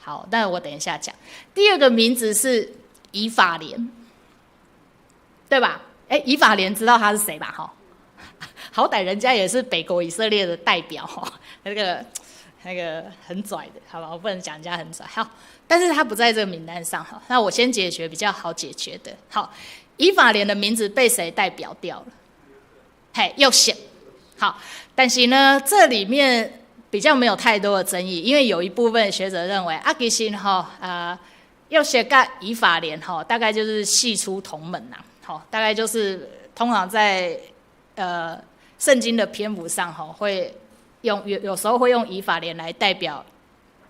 好，那我等一下講。第二個名字是以法蓮，對吧？哎，以法蓮知道他是誰吧？哈，好歹人家也是北國以色列的代表吼，那個很拽的，好吧，我不能講人家很拽，好，但是他不在這個名單上哈。那我先解決比較好解決的，好，以法蓮的名字被誰代表掉了？嘿，約瑟。好，但是呢，這裡面比較沒有太多的爭議，因為有一部分學者認為，啊，其實吼，約瑟佮以法蓮吼，大概就是系出同門吶，好，大概就是通常在聖經的篇幅上吼，會用有時候會用以法蓮來代表，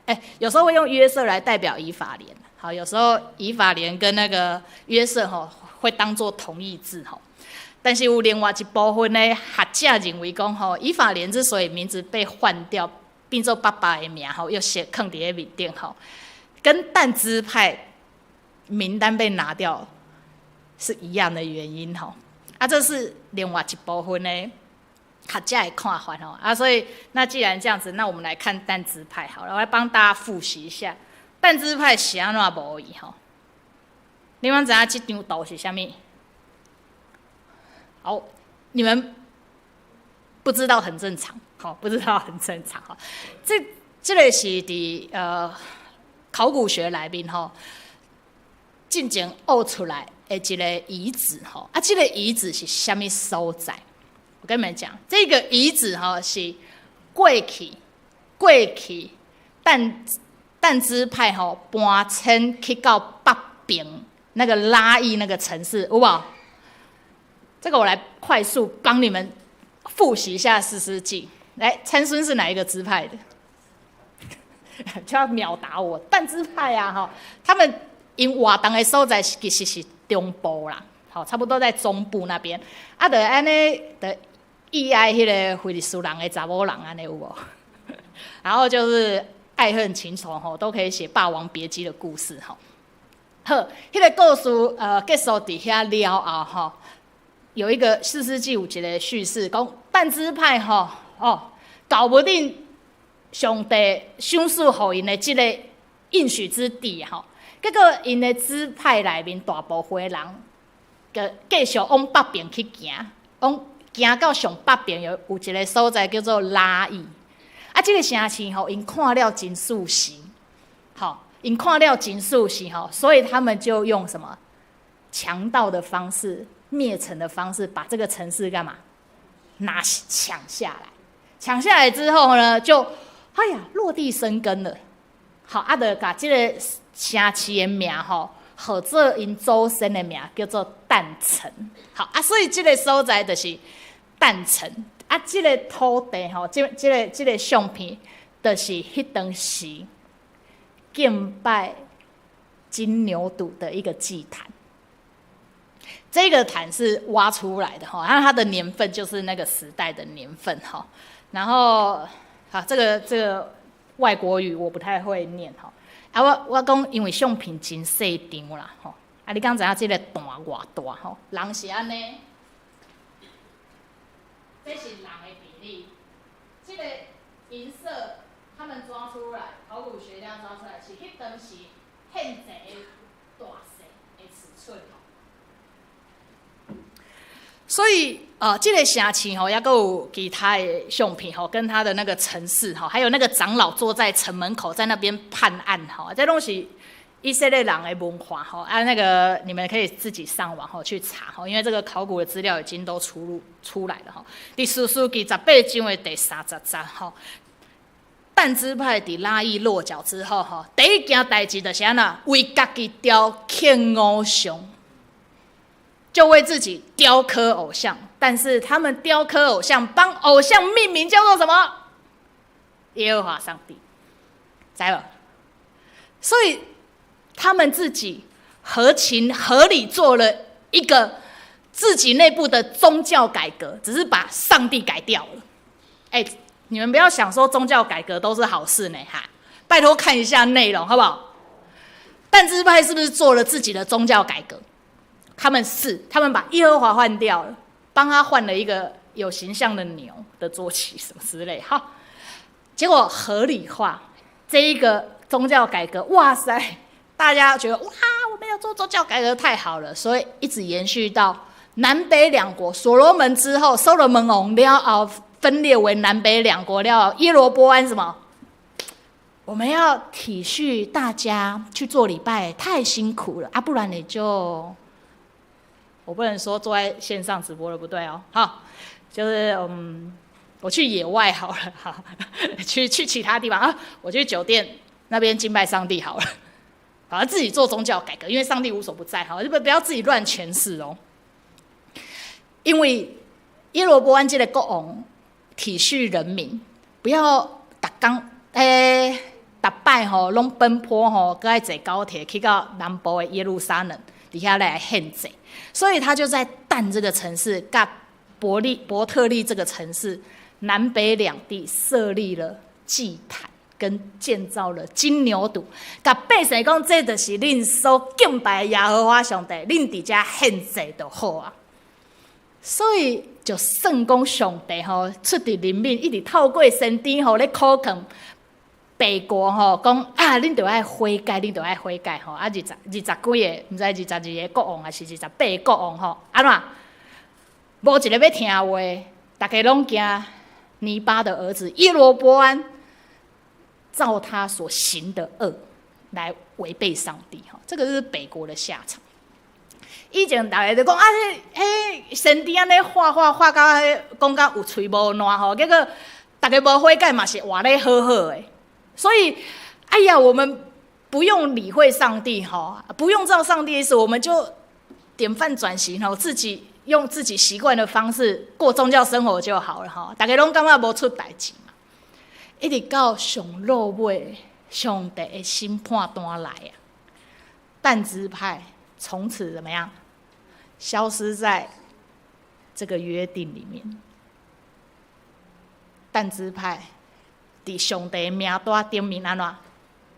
哎，有時候會用約瑟來代表以法蓮，好，有時候以法蓮跟那個約瑟吼會當做同義字吼。但是有另外一部分的學者認為講吼，以法蓮之所以名字被換掉，變做爸爸的名吼，約瑟囥佇咧面頂吼，跟但支派名單被拿掉是一樣的原因吼。啊，這是另外一部分的學者的看法吼。啊，所以那既然這樣子，那我們來看但支派好了，我來幫大家複習一下但支派是按怎無去吼。你們知影這張圖是啥物？好，你們不知道很正常，好，不知道很正常哈。這個是佇考古學內面吼，進前挖出來的一個遺址吼。啊，這個遺址是啥物所在？我跟你們講，這個遺址吼是過去但支派吼搬遷去到北邊那個拉億那個城市，有無？這個我來快速幫你們複習一下士師記。來，參孫是哪一個支派的？就要秒答我，但支派啊，哈，他們𪜶活動的所在其實是中部啦，好，差不多在中部那邊。啊，就按呢，就意愛彼个非利士人的查某人按呢有無？然後就是愛恨情仇吼，都可以寫《霸王別姬》的故事吼。好，彼個故事結束佇遐了後吼，有一個士師記有一個敘事，講但支派吼哦，搞不定上帝賞賜予𪜶的這個應許之地吼，結果𪜶的支派內面大部分人，閣繼續往北邊去行，往行到上北邊有一個所在叫做拉億，啊，這個城市吼，𪜶看了真舒適，吼，𪜶看了真舒適吼，所以他們就用什麼強盜的方式、滅城的方式，把這個城市幹嘛？拿搶下來。搶下來之後呢，就哎呀落地生根了。好，啊，就共這個城市的名吼，號做𪜶祖先的名，叫做但城。好啊，所以這個所在就是但城。啊，這個土地吼，這個相片，就是彼當時敬拜金牛犢的一個祭壇。這個壇是挖出來的哈，然後它的年份就是那個時代的年份哈。然後，好，這個外國語我不太會念哈。啊，我講，因為相片真細張啦吼。啊，你敢知影這個壇偌大吼？人是按呢，這是人的比例。這個銀色他們抓出來，考古學家抓出來是彼當時獻祭的大細的尺寸。所以，這個城市吼，猶閣有其他的相片吼，跟他的那個城市吼，還有那個長老坐在城門口，在那邊判案吼，這攏是以色列人的文化吼。啊，那個你們可以自己上網吼去查吼，因為這個考古的資料已經都出來了吼。佇士師記18章的第30節吼，但支派佇拉億落腳之後吼，第一件代誌就是按怎，為家己雕刻偶像。就為自己雕刻偶像，但是他們雕刻偶像，幫偶像命名叫做什麼？耶和華上帝，知無？所以他們自己合情合理做了一個自己內部的宗教改革，只是把上帝改掉了。哎，你們不要想說宗教改革都是好事呢，哈！拜託看一下內容，好不好？但支派是不是做了自己的宗教改革？他們是，他們把耶和華換掉了，幫他換了一個有形象的牛的坐騎什麼之類。好，結果合理化這一個宗教改革，哇塞！大家覺得哇，我們要做宗教改革太好了，所以一直延續到南北兩國，所羅門之後，所羅門王了後分裂為南北兩國了後，耶羅波安什麼？我們要體恤大家去做禮拜太辛苦了啊，不然你就，我不能說坐在線上直播了不對哦，好，就是我去野外好了，好，去其他地方啊，我去酒店那邊敬拜上帝好了，好，自己做宗教改革，因為上帝無所不在，好，就不要自己亂詮釋哦。因為耶羅波安這個國王體恤人民，不要逐工逐擺吼攏奔波吼，閣愛坐高鐵去到南部的耶路撒冷，佇遐來獻祭，所以他就在但這個城市，佮伯特利這個城市南北兩地設立了祭壇，跟建造了金牛犢，共百姓講，這就是恁所敬拜的耶和華上帝，恁佇遮獻祭就好啊。所以就算講上帝吼出佇憐憫，一直透過先知吼咧苦勸北國吼，講啊，恁著愛悔改，恁著愛悔改吼。啊，二十幾個，毋知22個國王，還是28個國王吼？按怎？無一個欲聽話，逐家攏驚尼八的兒子耶羅波安，照他所行的惡來違背上帝吼，這個是北國的下場。以前逐家就講啊，彼先知按呢話話話到彼講甲有喙無爛吼，結果逐家無悔改嘛是活咧好好的。所以，哎呀，我們不用理會上帝吼，不用照上帝的意思，我們就典範轉型吼，自己用自己習慣的方式過宗教生活就好了吼。逐家攏感覺無出代誌嘛，一直到上落尾，上帝的審判單來啊，但支派從此怎麼樣？消失在這個約定裡面。但支派佇上帝名單頂面按怎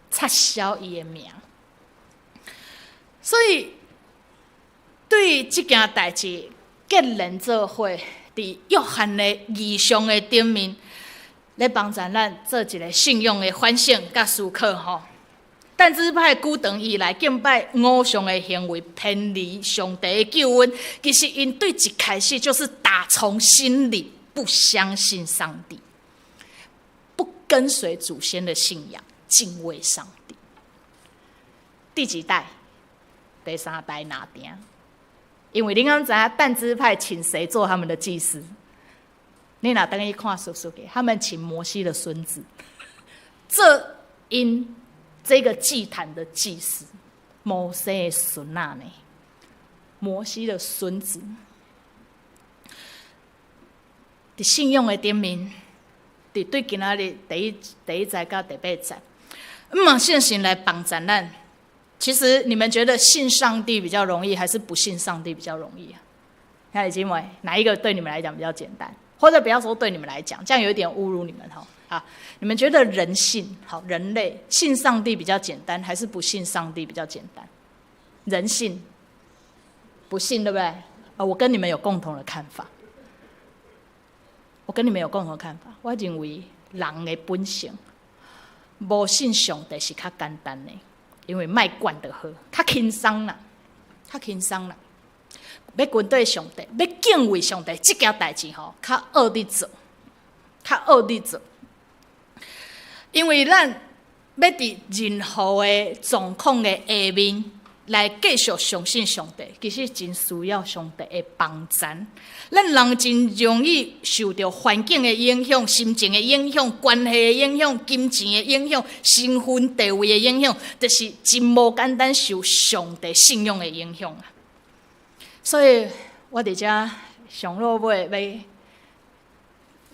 撤銷伊的名？所以對這件代誌結連做伙，佇約翰的異象的頂面，咧幫助咱做一個信仰的反省佮思考吼。但支派久長以來敬拜偶像的行為，偏離上帝的救恩。其實𪜶對一開始就是打從心裡不相信上帝，不跟隨祖先的信仰，敬畏上帝。第幾代？第三代拿定。因為你敢知影但支派請誰做他們的祭司？你若轉去看士師記，他們請摩西的孫子。這𪜶這個祭壇的祭司，摩西的孫仔呢？摩西的孫子，佇信仰的頂面，佇對今仔日第一節到第八節，毋信神來幫助咱。其實你們覺得信上帝比較容易，還是不信上帝比較容易啊？看李金偉，哪一個對你們來講比較簡單？或者不要說對你們來講，這樣有點侮辱你們哈。啊，你們覺得人性好，人類信上帝比較簡單，還是不信上帝比較簡單？人性不信，對不對？啊，我跟你們有共同的看法。我跟你們有共同的看法。我認為人的本性，無信上帝是較簡單的，因為莫管就好，較輕鬆啦，較輕鬆啦。欲跟隨上帝，欲敬畏上帝，這件代誌吼，較惡佇做，較惡佇做。因為咱欲佇任何的狀況的下面來繼續相信上帝，其實真需要上帝的幫助。咱人真容易受著環境的影響、心情的影響、關係的影響、金錢的影響、身份地位的影響，就是真無簡單受上帝信仰的影響啊。所以我佇遮上落尾欲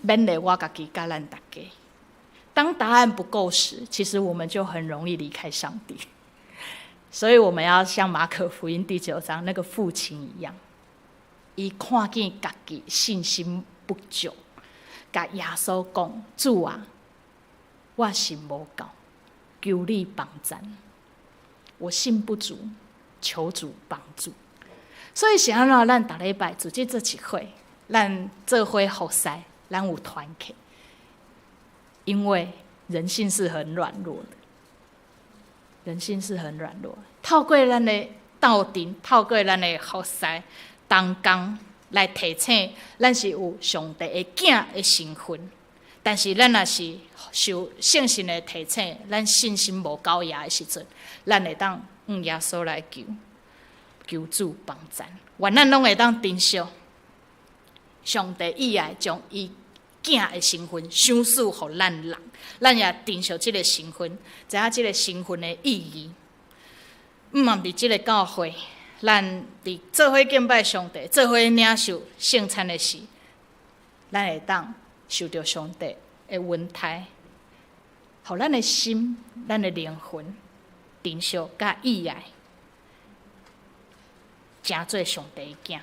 勉勵我家己，佮咱逐家。當答案不夠時，其實我們就很容易離開上帝。所以我們要像馬可福音第九章那個父親一樣，伊看見家己信心不足，共耶穌講：主啊，我信無夠，求你幫贊。我信不足，求主幫助。所以是按怎？咱逐禮拜組織做一伙，咱做伙服侍，咱有團契。因為人性是很軟弱的，人性是很軟弱。透過咱的鬥陣，透過咱的服侍，逐同工來提醒咱是有上帝的囝的身份。但是咱若是受聖神的提醒，咱信心無夠額的時陣，咱會當向耶穌來求，求主幫贊。願咱攏會當珍惜上帝意愛，將伊囝的身份賞賜予咱人，咱也珍惜這個身份，知影這個身份的意義。毋望佇這個教會，咱佇做伙敬拜上帝，做伙領受聖餐的時，咱會當受著上帝的恩待，予咱的心、咱的靈魂珍惜佮意愛，成做上帝的囝。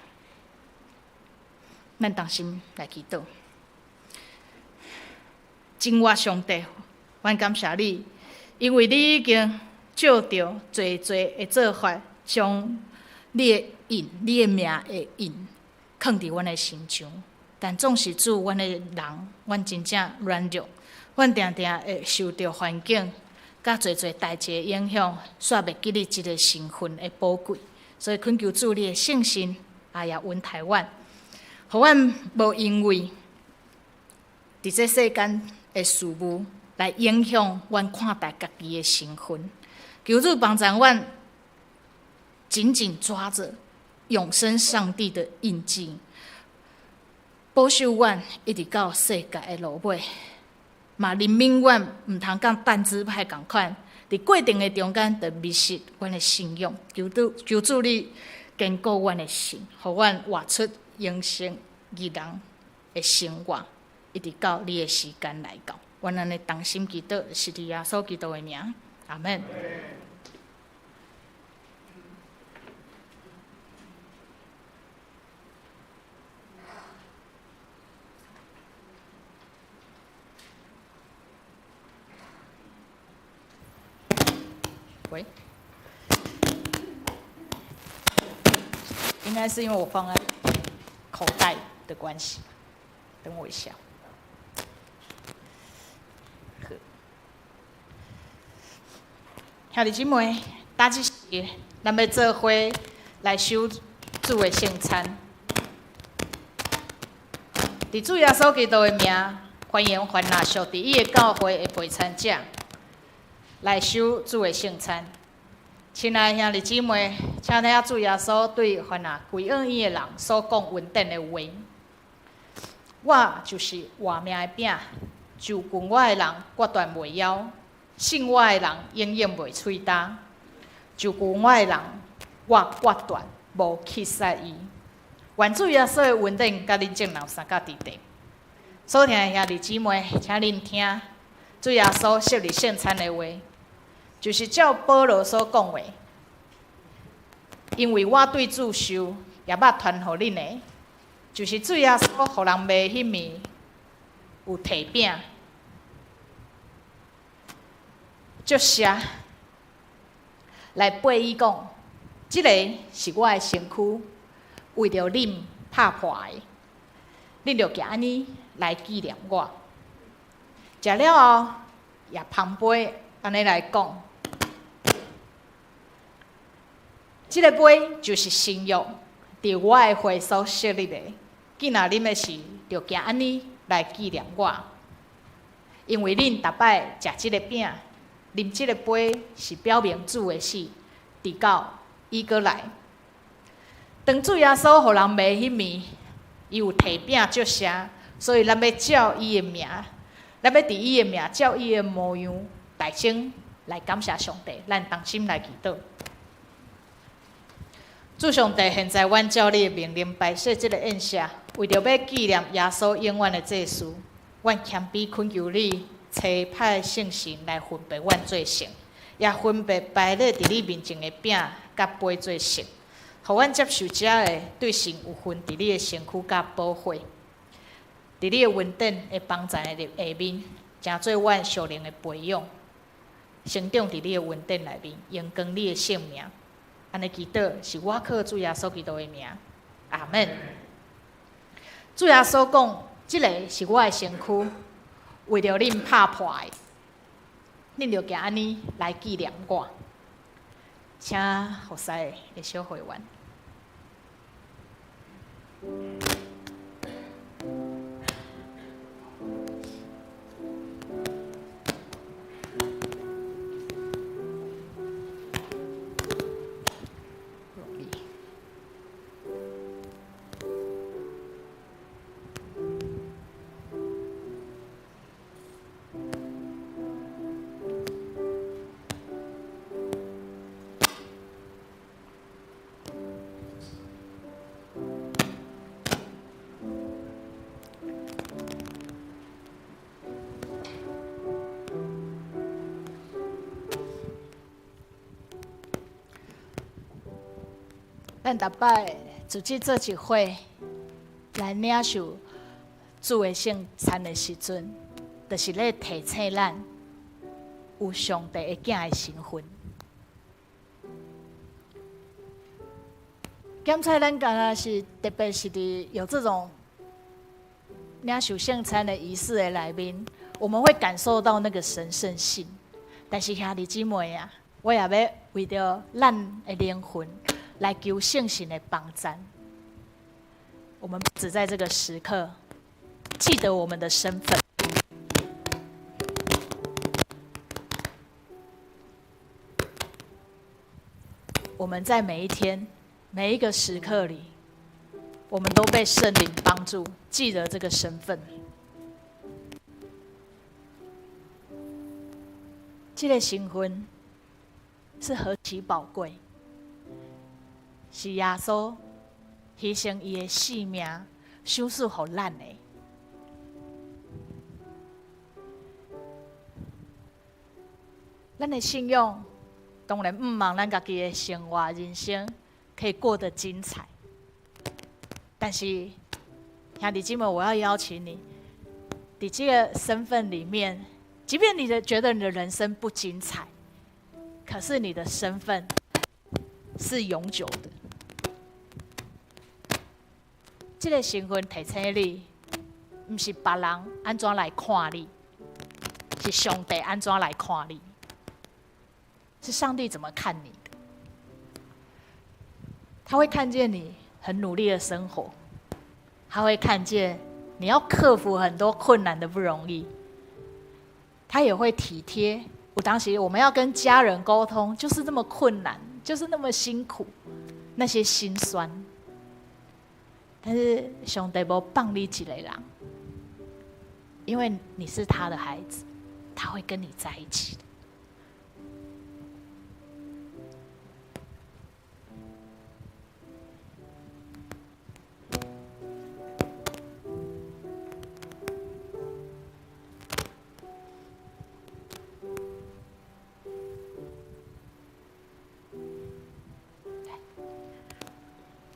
咱同心來祈禱。真活上帝，阮感謝你，因為你已經照著濟濟的做法，將你的印、你的名的印，囥佇阮的身上。但總是主，阮的人，阮真正軟弱，阮定定會受著環境佮濟濟代誌的影響，煞袂記得這个身份的寶貴。所以懇求主你的聖神，也恩待阮，予阮無因為佇這世間的事物來影響阮看待家己的身份。求主幫助阮緊緊抓著永生上帝的印記，保守阮一直到世界的落尾，嘛憐憫阮毋通佮單支派仝款，佇過程的中間就迷失阮的信仰。求主，求主你堅固阮的心，予阮活出永生義人的生活，一直到你的時間來到。阮按呢同心祈禱，是佇耶穌基督的名，阿們。喂，應該是因為我放在口袋的關係，等我一下。好，兄弟姊妹，今日是咱欲做伙來守主的聖餐。佇主耶穌基督的名，歡迎凡若屬佇伊的教會的陪餐者來守主的聖餐。親愛兄弟姊妹，請聽主耶穌對凡若歸向伊的人所講恩典的話。我就是活命的餅，就近我的人決斷袂枵，信我的人永遠袂喙焦。就近我的人，我決斷無棄殺伊。願主耶穌的恩典佮恁眾人相佮佇地。所聽的兄弟姊妹，請恁聽主耶穌設立聖餐的話，就是照保羅所講的，因為我對主受，也捌傳予恁的，就是主耶穌予人賣彼暝有提餅，祝謝來背伊講，這個是我的身軀，為著恁拍破的，恁著行按呢來紀念我。食了後，也捧杯按呢來講，這个杯就是新約，佇我的血所設立的。囝若啉的時，著行按呢來紀念我。因為恁逐擺食這个餅，啉這个杯，是表明主的死，直到伊閣來。當主耶穌予人賣彼暝，伊有提餅祝謝，所以咱欲照伊的名，咱欲佇伊的名，照伊的模樣，大聲來感謝上帝。咱同心來祈禱。主上帝，現在阮照你的命令擺設這个宴席，為著欲紀念耶穌永遠的祭司，阮謙卑懇求你，差派聖神來分別阮做聖，也分別擺列佇你面前的餅佮杯做聖，予阮接受這个對神有份佇你的身軀佮寶血，佇你的恩典的幫助的下面，成做阮屬靈的培養，成長佇你的恩典內面，榮光你的聖名。按呢祈禱是我靠主耶穌基督的名，阿們。主耶穌講，這个是我的身軀，為著恁拍破的，恁著行按呢來紀念我。請服侍的小會員。咱逐擺自己做一伙來領受主的聖餐的時陣，就是咧提醒咱有上帝的囝的身份。檢查咱敢若是特別是佇有這種領受聖餐的儀式的內面，我們會感受到那個神聖性。但是兄弟姊妹啊，我也欲為著咱的靈魂來求聖神的幫贊。我們只在這個時刻記得我們的身份。我們在每一天、每一個時刻裡，我們都被聖靈幫助，記得這個身份。這個身份是何其寶貴，是耶穌犧牲伊的性命，賞賜予咱的。咱的信仰當然毋望咱家己的生活人生可以過得精彩，但是兄弟姊妹，我要邀請你，佇這個身份裡面，即便你的覺得你的人生不精彩，可是你的身份是永久的。這個身份提醒你，毋是別人按怎來看你，是上帝按怎來看你，是上帝怎麼看你的。他會看見你很努力的生活，他會看見你要克服很多困難的不容易，他也會體貼。有當時我們要跟家人溝通，就是那麼困難，就是那麼辛苦，那些心酸。但是上帝無放你一個人，因為你是他的孩子，他會跟你在一起的。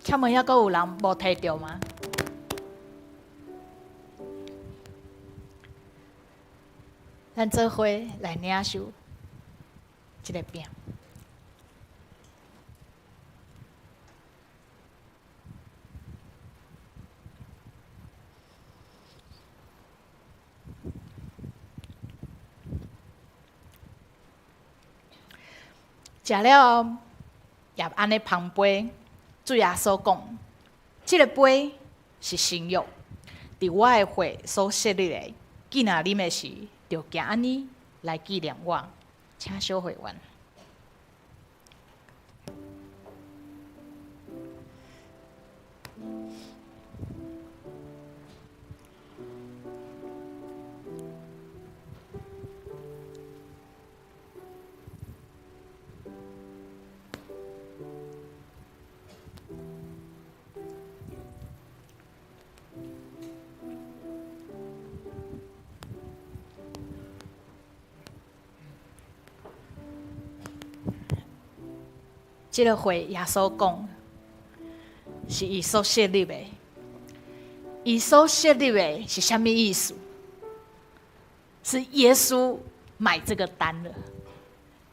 請問猶閣有人無提著嗎？咱做伙來領受這個餅。食了後，也按呢捧杯。主耶穌講：這個杯是新約，佇我的血所設立的。既若啉的時，就行按呢來紀念我。請小會員。這個話耶穌講，是伊所設立的。伊所設立的是啥物意思？是耶穌買這個單了，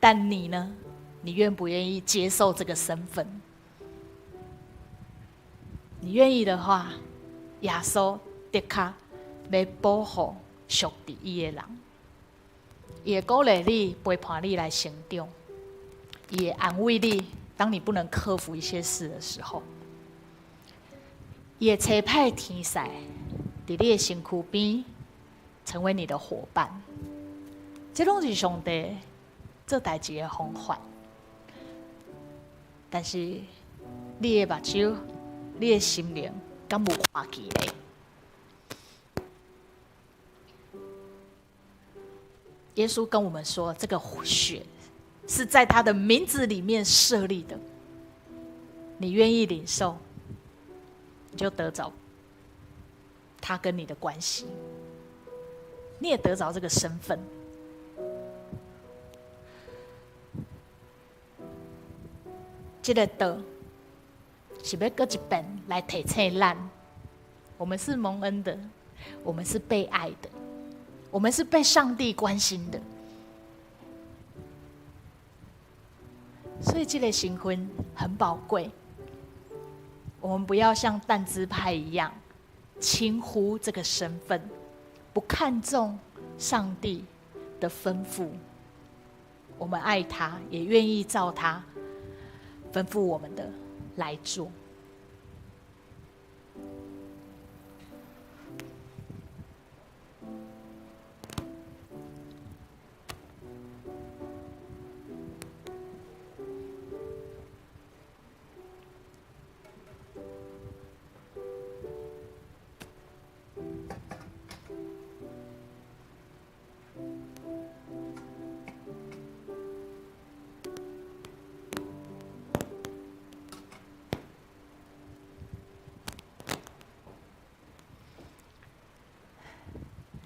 但你呢？你願不願意接受這個身份？你願意的話，耶穌的確欲保護屬佇伊的人，伊會鼓勵你，陪伴你來成長，伊會安慰你。當你不能克服一些事的時候，伊會差派天使佇你的身軀邊，成為你的夥伴。這攏是上帝做代誌的方法。但是你的目睭、你的心靈，敢有看見咧？耶穌跟我們說，這個血是在他的名字裡面設立的。你願意領受，你就得著他跟你的關係，你也得著這個身份。這個道是欲閣一遍來提醒咱，我們是蒙恩的，我們是被愛的，我們是被上帝關心的。所以這個身份很寶貴。我們不要像但支派一樣輕忽這個身份，不看重上帝的吩咐。我們愛他，也願意照他吩咐我們的來做。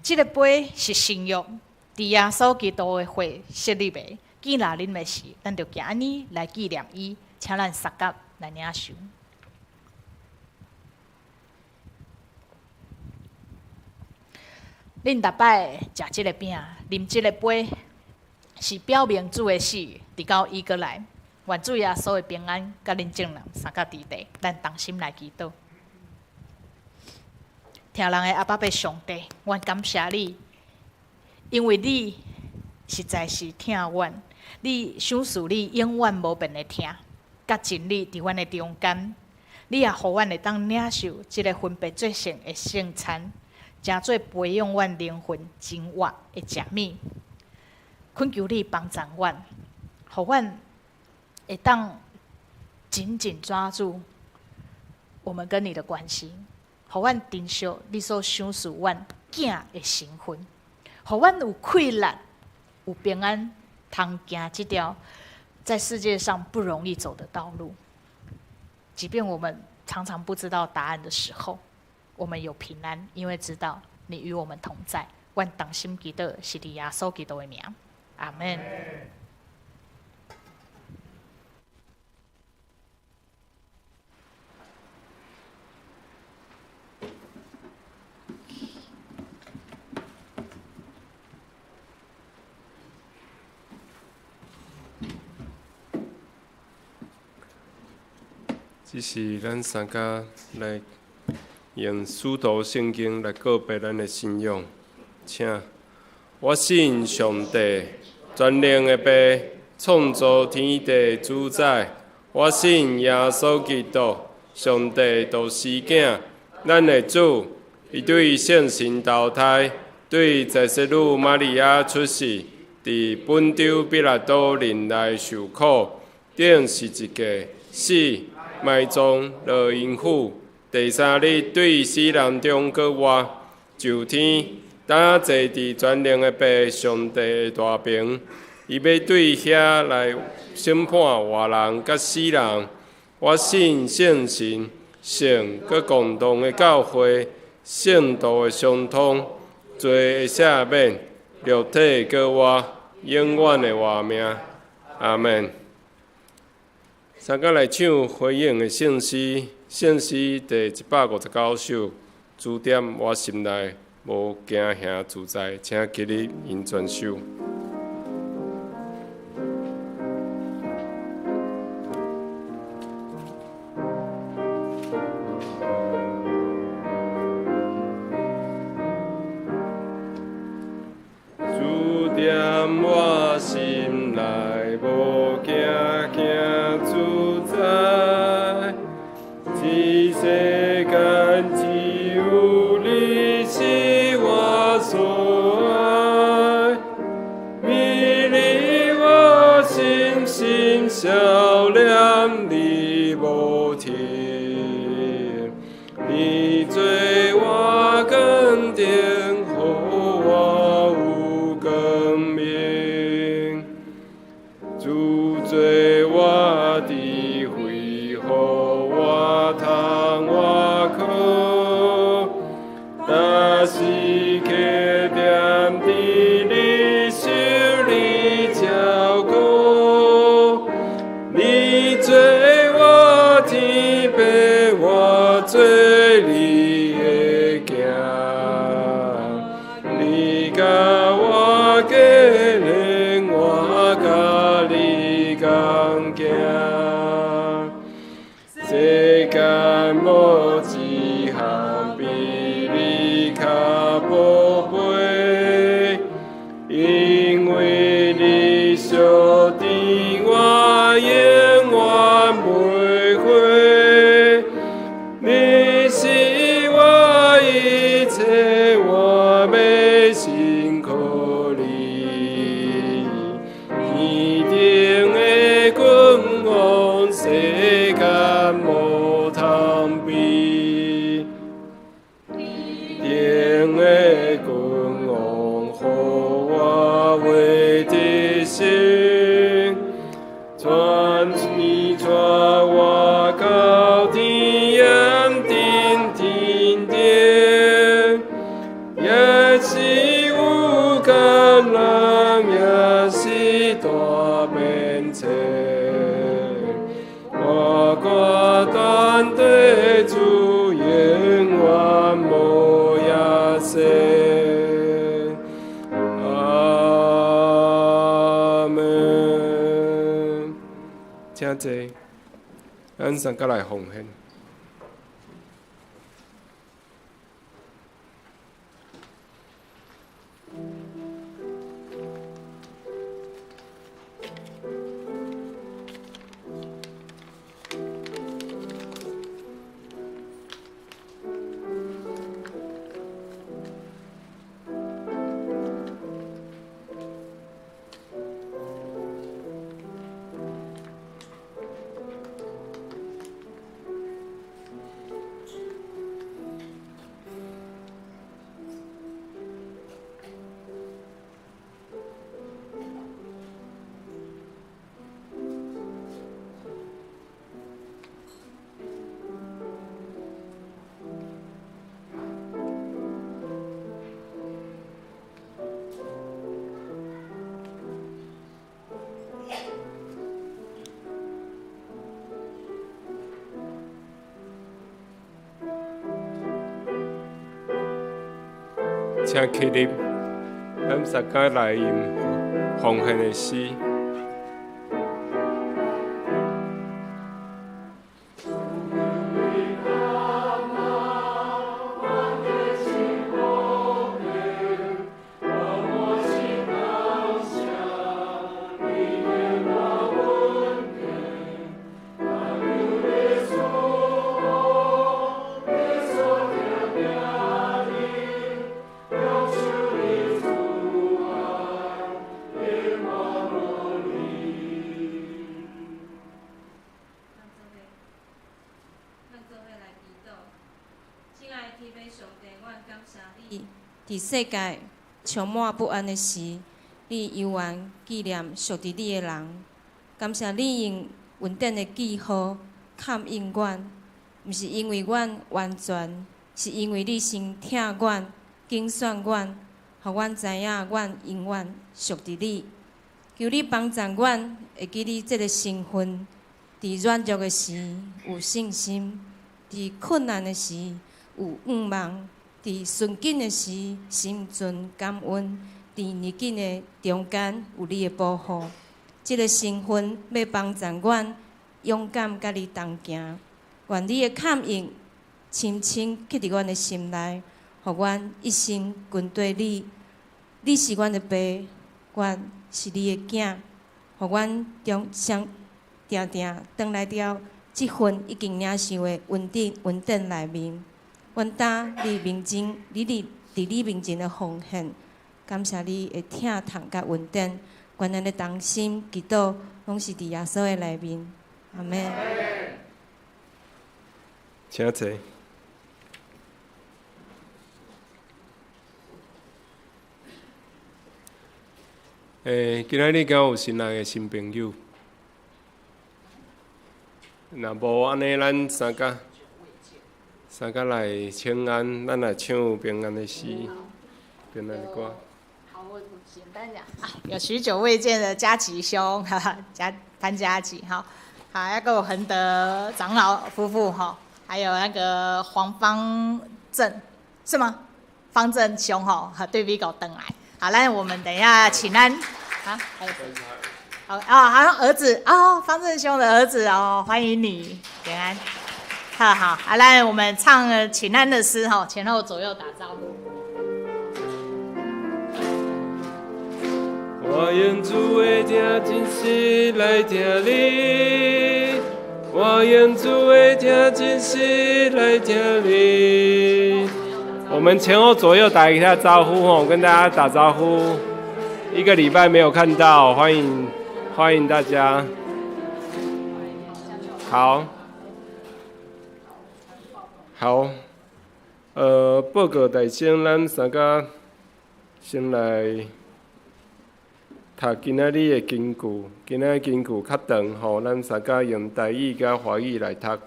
這個杯是新約，佇耶穌基督的血設立的。既若啉的時，咱就行按呢來紀念伊，請咱相佮來領受。恁逐擺食這个餅，啉這个杯，是表明主的死，直到伊閣來。願主耶穌的平安，佮恁眾人相佮佇地，咱同心來祈禱。疼人的阿爸父上帝，阮感謝你，因為你實在是疼阮，你賞賜你永遠無變的疼，佮真理佇阮的中間，你也予阮會當領受這个分別做聖的聖餐，成做培養阮靈魂真活的食物。懇求你幫助阮，予阮會當緊緊抓住我們跟你的關係。予阮珍惜你所賞賜阮囝的身份，予阮有氣力、有平安，通行這條在世界上不容易走的道路。即便我們常常不知道答案的時候，我們有平安，因為知道你與我們同在。阮同心祈禱，是佇耶穌基督的名，阿們。這是咱三家來用使徒聖經來告白咱的信仰，請我信上帝，全能的父，創造天地主宰。我信耶穌基督，上帝獨生囝，咱的主，伊對聖神投胎，對祭司女瑪利亞出世，佇本丟彼拉多忍耐受苦，釘十字架死。埋葬，落陰府，第三日對死人中閣活，上天，担坐佇全能的父上帝的大爿，伊欲對遐來審判活人佮死人。我信聖神，聖閣共同的教會，聖徒的相通，罪的赦免，肉體閣活，永遠的活命。阿們。三家來唱回應的聖詩，聖詩第159首，主踮我心內無驚嚇自在，請起立吟全首。主踮我心內無驚嚇自在，這世間。念你無停，你做我堅定，予我有光明。主做我智慧，予我通倚靠，若時刻踮佇你手裡照顧。你做我天父，我做你的囝。你共我結連，我佮你仝行。世間無一項比你較寶貝，因為你相甜，我永遠袂悔。你是我一切，我欲信靠你。天頂的君王，世間無通比。天頂的君王，予我為得勝，帶你帶我到天岩頂天頂，也是有艱難，也是大變遷。我決斷對主，永遠無歇息。阿們。請坐，咱三個來奉獻。請起立，咱大家來吟奉獻的詩。佇世界充滿不安的時，你猶原紀念屬佇你的人。感謝你用恩典的記號勘應阮，毋是因為阮完全，是因為你先疼阮、揀選阮，予阮知影阮永遠屬佇你。求你幫助阮會記你這个身份，佇軟弱的時有信心，佇困難的時有盼望。佇順境的時，心存感恩；佇逆境的中間，有你的保護。這个身份欲幫助阮勇敢佮你同行。願你的勘應深深刻佇阮的心內，予阮一生跟綴你。你是阮的爸，阮是你的囝，予阮中常定定轉來著這份已經領受的恩典，恩典內面。阮擔你面前，你佇你面前的奉獻，感謝你的疼痛佮恩典，願咱的同心祈禱，攏是佇耶穌的內面。阿阿們。請坐。今仔日敢有新來的新朋友？若無按呢，咱三甲三甲來請安，咱來唱平安的詩，平安的歌。好，我簡單講啊，有許久未見的嘉吉兄，哈哈，嘉潘嘉吉，哈，好，還有恆德長老夫婦，哈，還有那個黃方正，是嗎？方正兄，哈，對比狗轉來，好，來，我們等一下請安，啊，還有。好啊，好像兒子哦，方正兄的兒子哦，歡迎你，平安。好好，好，來，我們唱請安的詩哈，前後左右打招呼。我用主的聽真實來聽你，我用主的聽真實來聽你。我們前後左右打一下招呼哦，跟大家打招呼。一個禮拜沒有看到，歡迎。歡迎大家。好，好，報告大先，咱三個先來讀今仔日的經句。今仔日經句較長吼，咱三個用台語佮華語來讀。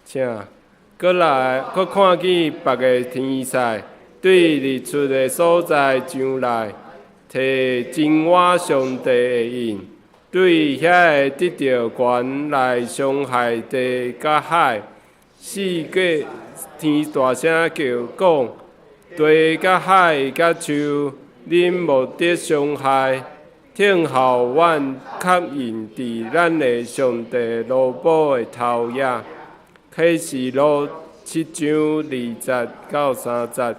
請，閣來，閣看見別个天使對日出的所在上來，提真我上帝的印。對遐个得著權來傷害地佮海，四个天大聲叫講：地佮海佮樹，恁莫得傷害，聽候阮刻印佇咱的上帝奴僕的頭額。啟示錄7章2節到3節。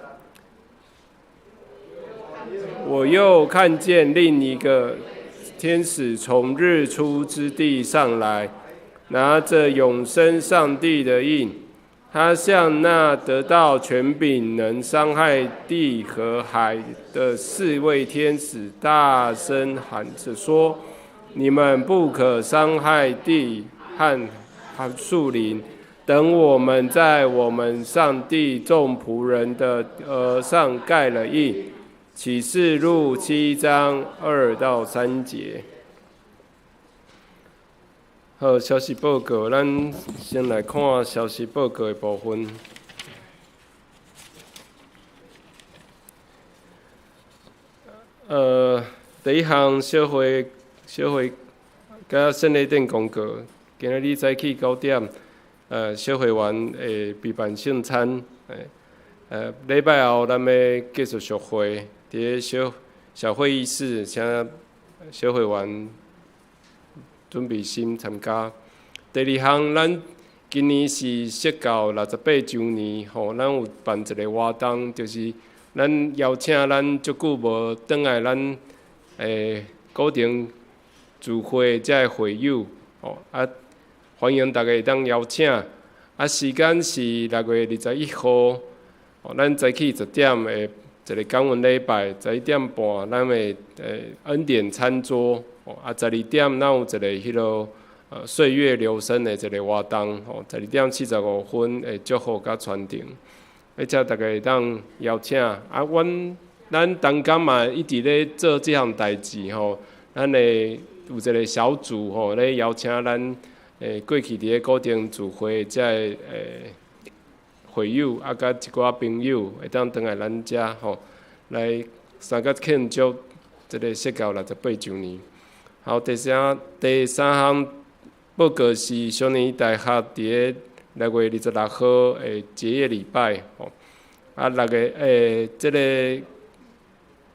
我又看見另一個天使從日出之地上來，拿著永生上帝的印，他向那得到權柄能傷害地和海的四位天使大聲喊著說：你們不可傷害地和樹林，等我們在我們上帝眾僕人的額上蓋了印。啟示錄7章2到3節。好，消息報告，咱先來看消息報告的部分。第一項小會佮聖禮殿公告，今仔日早起9點，小會員會備辦聖餐。禮拜後咱欲繼續續會。佇咧小小會議室，請小會員準備心參加。第二項，咱今年是釋教68週年，吼，咱有辦一个活動，就是咱邀請咱足久無轉來咱古亭聚會遮个會友，吼，啊，歡迎大家會當邀請。啊，時間是6月21號，吼，咱早起10點會一个感恩禮拜，11點半，咱會恩典餐桌，啊，12點咱有一个彼落歲月留聲的一个活動，吼，12點45分會祝福佮傳承，而且大家會當邀請，啊，咱同工嘛一直咧做這項代誌吼，咱會有一个小組吼咧邀請咱過去佇咧古亭聚會遮个會友啊，佮一寡朋友會當轉來咱遮吼，來三甲慶祝這个釋教68週年。好，第三項報告是少年大學佇咧6月26號的結業禮拜吼。啊，6月這个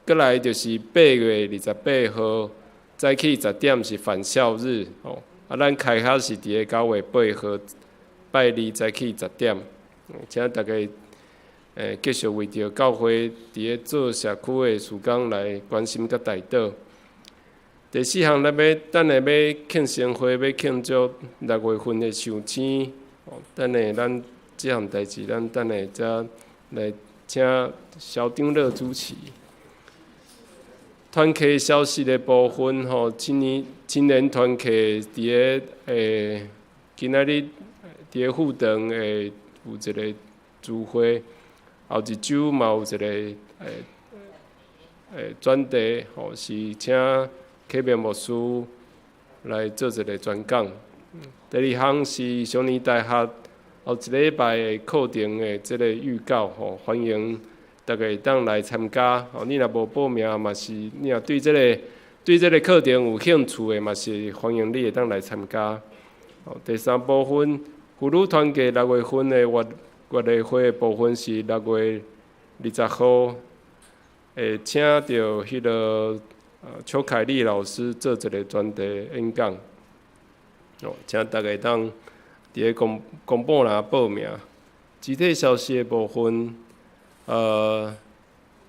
閣來就是8月28號早起10點是返校日吼。啊，咱開學是佇咧9月8號拜二早起10點。請大家繼續為著教會佇咧做社區的事工來關心佮代禱。第四項，咱欲等下欲慶生會，欲慶祝6月份的壽星。等下咱這項代誌，咱等下才來請蕭長老主持。團契消息的部分吼，青年團契佇咧今仔日佇个富長會有一个聚會，後一週嘛有一個專題，吼，是請啟明牧師來做一個專講。第二項是少年大學後一禮拜的課程的這个預告，吼，歡迎大家會當來參加。吼，你若無報名嘛是，你若對這個課程有興趣的，嘛是歡迎你會當來參加。第三部分，婦女團契六月份的月例會的部分是6月20號，會請著彼个邱凱麗老師做一個專題演講。哦，請大家當佇咧公布欄報名。集體消息的部分，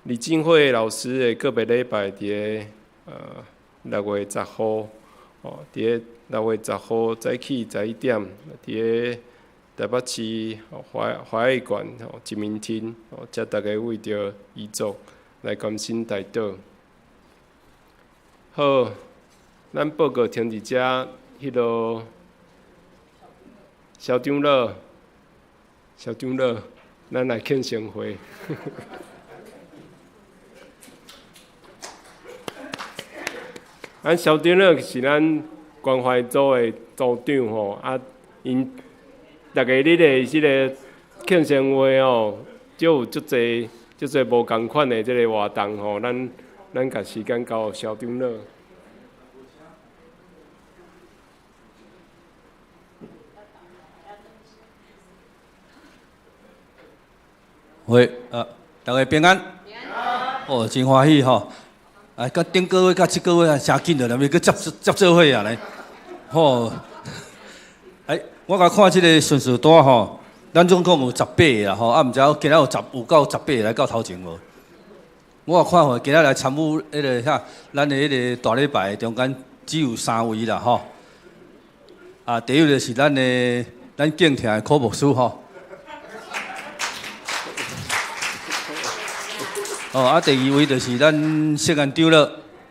李金惠老師的個別禮拜佇咧6月10號，哦，佇咧六月十號早起11點，佇咧台北市華藝館吼一面廳，哦，請大家為著遺族來關心代禱。好，咱報告停佇遮，彼落蕭長老，蕭長老，咱來慶生會。咱蕭長老是咱關懷組的組長吼，啊，𪜶逐个日的這个慶生會吼，就有足濟足濟無仝款的這个活動吼，咱共時間交予蕭長老。喂，大家平安。哦，真歡喜吼！啊，佮頂個月佮這個月啊，誠緊的，咪閣接做伙啊咧。吼，哎，我共看這个順序單吼，咱總共有18個啦吼，啊，毋知影今仔有夠18個來到頭前無？我看吼，今仔來參與彼个啥，咱的彼个大禮拜中間只有三位啦吼。啊，第一個是咱的咱敬聽的柯牧師吼。哦，啊，第二位就是咱聖安長老，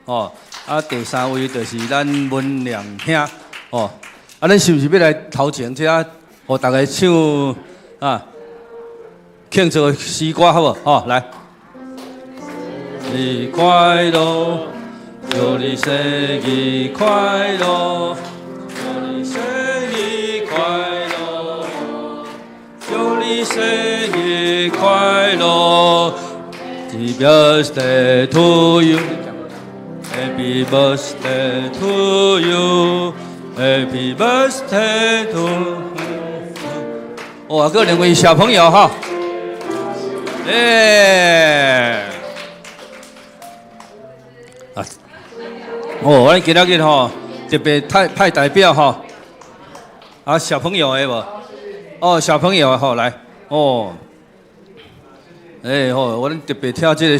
哦，啊，第三位就是咱文良兄，哦，啊，咱是毋是欲來頭前遮，予大家唱啊，慶祝詩歌好無？哦，來。日快樂，祝你生日快樂，祝你生日快樂，祝你生日快樂。Happy birthday to you, Happy birthday to you, Happy birthday to you。哇，閣兩位小朋友哈，欸，啊，哦，阮今仔日吼特別派代表吼，啊，小朋友的無？哦，小朋友吼來，哦。哎吼，我特別挑這個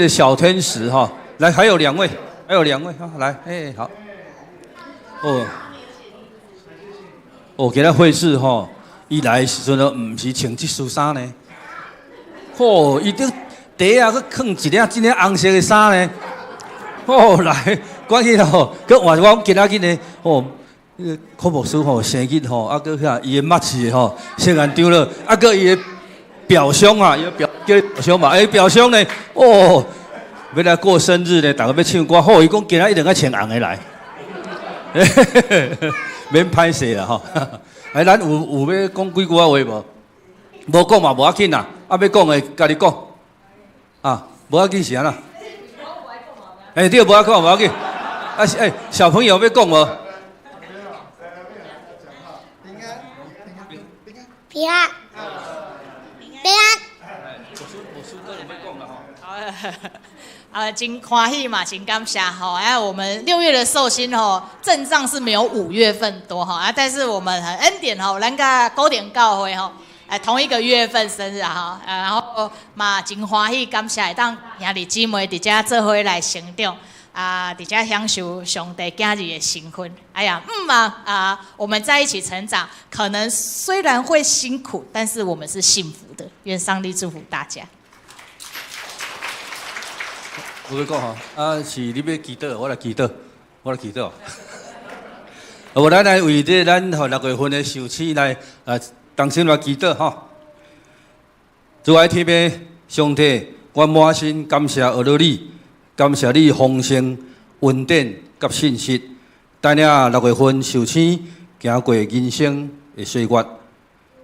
小天使哈，來，還有兩位，還有兩位哈，來，哎好，哦，哦，今仔會士吼，伊來的時陣咯，毋是穿這束衫呢，吼，伊佇底下閣囥一領這領紅色的衫呢，哦，來，趕緊吼，閣換我今仔日呢，吼，柯牧師吼生日吼，啊閣遐伊的默契吼，聖安長老，啊閣伊的表兄啊，伊表叫表兄嘛，欸，表兄呢，哦，欲來過生日呢，逐家欲唱歌，好，伊講今仔一定愛穿紅的來，免歹勢啦吼。哎，咱有欲講幾句仔話無？無講嘛無要緊啦，啊，欲講的家己講，啊，無要緊是按怎？欸，對，無愛講無要緊，啊，欸，小朋友欲講無？平安。平安。啊，真歡喜嘛，真感謝吼！哎，我們6月的壽星吼，陣仗是沒有5月份多哈啊，但是我們很恩典吼，咱佮古亭教會吼，哎，同一個月份生日哈，然後嘛真歡喜，感謝會當兄弟姊妹佇遮做伙來成長啊，佇遮享受上帝囝兒的身份。哎呀，嗯啊啊，我們在一起成長，可能雖然會辛苦，但是我們是幸福的。願上帝祝福大家。我欲講吼，啊是你欲祈禱，我來祈禱，我來祈禱。無咱來為這咱予六月份的壽星來啊，同心來祈禱吼。主愛天父上帝，我滿心感謝阿羅你，感謝你豐盛恩典佮信實，帶領六月份壽星行過人生的歲月，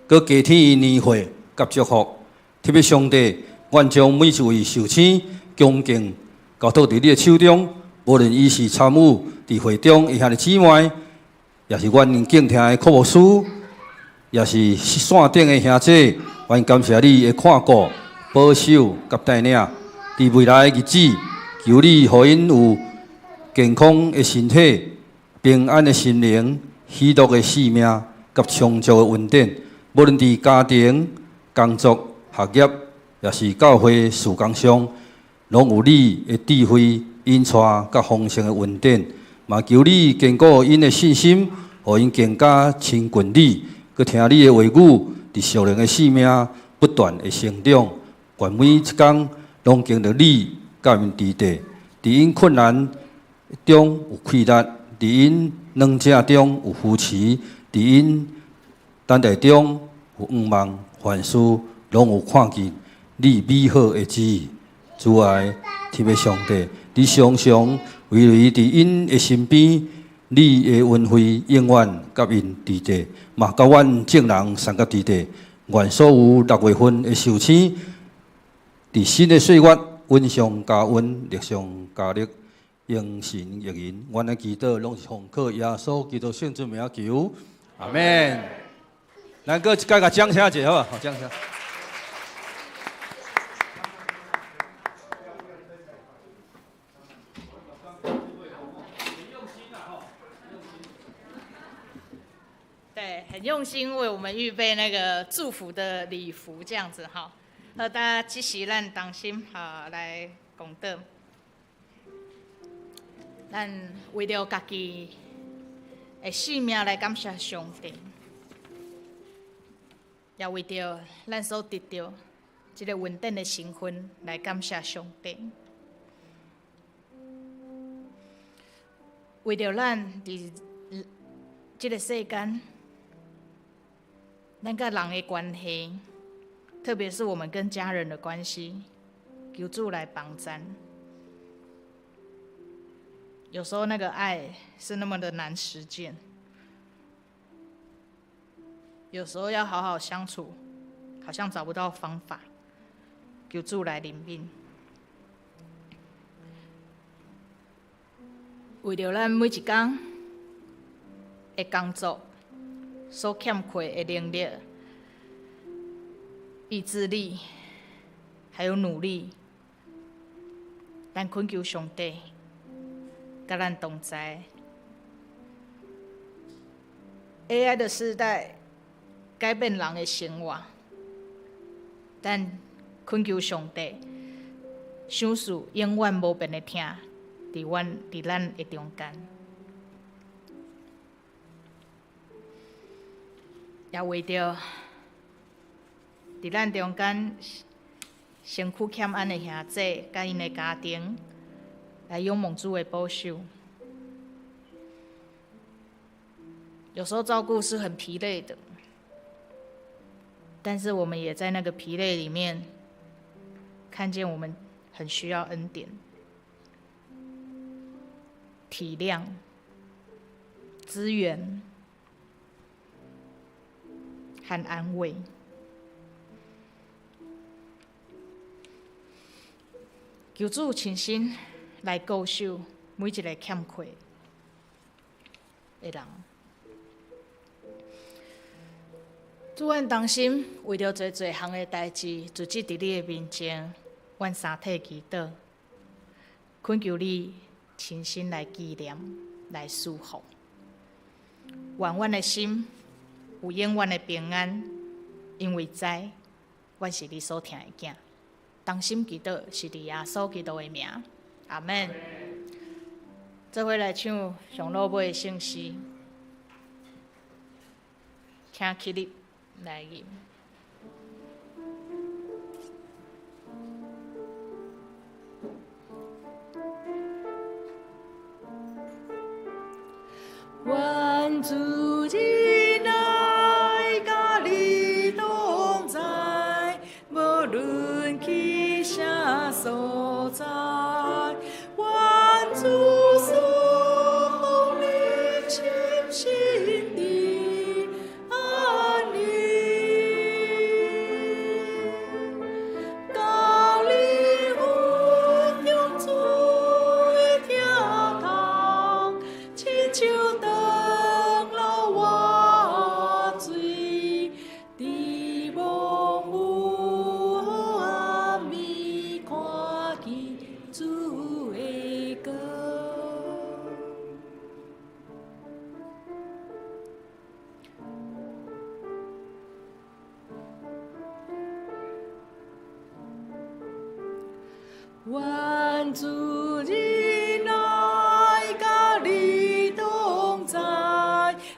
閣加添伊年歲佮祝福。天父上帝，願將每一位壽星恭敬交託佇你的手中，無論伊是參與佇會中的兄弟姊妹，也是阮敬聽的曲牧師，也是線頂的兄弟，阮感謝你的看顧、保守佮帶領。佇未來的日子，求你予𪜶有健康的身體、平安的心靈、喜樂的生命佮充足的恩典。無論佇家庭、工作、學業，也是教會事工上，攏有你的智慧引帶佮豐盛的恩典。嘛求你堅固𪜶的信心，予𪜶更加親近你，閣聽你的話語，佇屬靈的生命不斷的成長。願每一工攏經歷你佮𪜶佇底，佇𪜶困難中有氣力，佇𪜶軟弱中有扶持，佇𪜶等待中有向望，凡事攏有看見你美好的旨意。主愛天父上帝，你常常圍繞佇𪜶的身邊，你的恩惠永遠佮𪜶佇底，嘛佮阮眾人相佮佇底。願所有六月份的壽星，佇新的歲月，恩上加恩，力上加力，榮神益人。阮的祈禱攏是奉靠耶穌基督聖尊名求，阿們。咱閣一擺共掌聲者好無？好，掌聲。對，很用心為我們預備那個祝福的禮服，這樣子哈。好，大家這時咱同心哈來共禱。咱為著家己的性命來感謝上帝，也為著咱所得著這个恩典的身份來感謝上帝。為著咱佇這个世間，咱佮人的關係，特別是我們跟家人的關係，求主來幫贊。有時候那個愛是那麼的難實踐，有時候要好好相處，好像找不到方法。求主來憐憫。為著咱每一工的工作所欠缺的能力、意志力，還有努力，咱懇求上帝佮咱同在。AI 的時代改變人的生活，咱懇求上帝賞賜永遠無變的疼，佇咱的中間。也為著佇咱中間身軀欠安的兄弟佮𪜶的家庭，來仰望主的保守。有時候照顧是很疲累的，但是我們也在那個疲累裡面，看見我們很需要恩典、體諒、資源和安慰。求主親身來顧守每一个欠缺的人。主，阮同心為著濟濟項的代誌，自只佇你的面前，阮三體祈禱，懇求你親身來紀念、來賜福。願阮的心有永遠的平安，因為知阮是你所疼的囝。同心祈禱是佇耶穌基督的名，阿們。做伙來唱上落尾的聖詩，請起立來吟。願主願主仁愛佮你同在，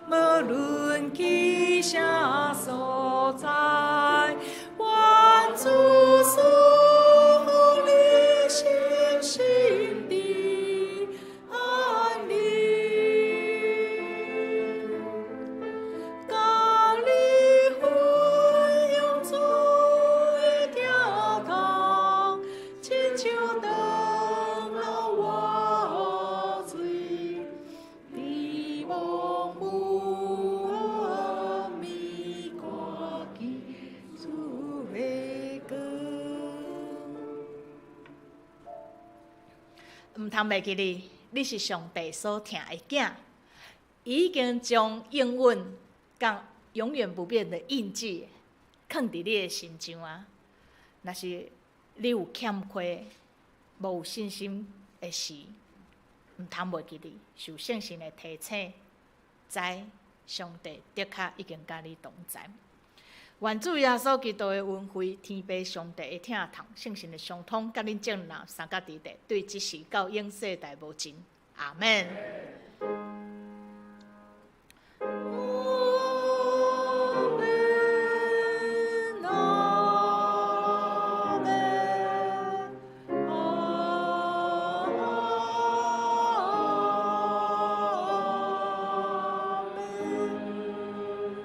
無論去啥所在。願主賜予你心心的安寧，佮你分享主的疼痛，親像長老活水，佇茫無暗暝看見主的光。毋通袂記你，你是上帝所疼的囝，伊已經將應允佮永遠不變的印記囥佇你的身上啊！若是你有欠缺、無有信心的時，毋通袂記你，受聖神的提醒，知上帝的確已經佮你同在。願主耶穌基督的恩惠、天父上帝的疼痛、聖神的相通，佮恁眾人三甲佇地，對這時到永世代無盡。阿們。阿們，阿們，阿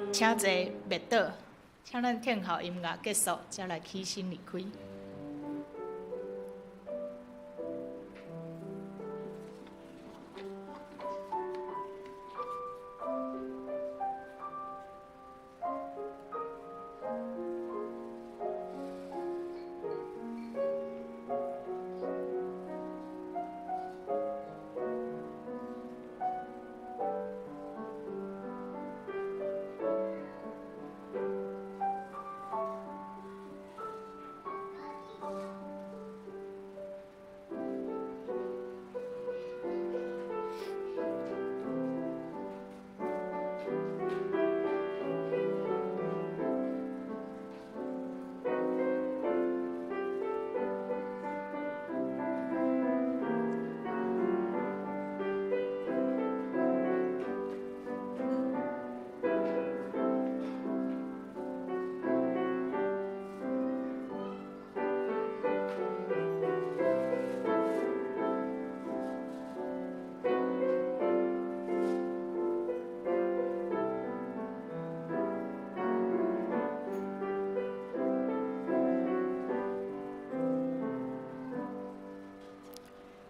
們。請坐默禱，請咱聽候音樂結束，才來起身離開。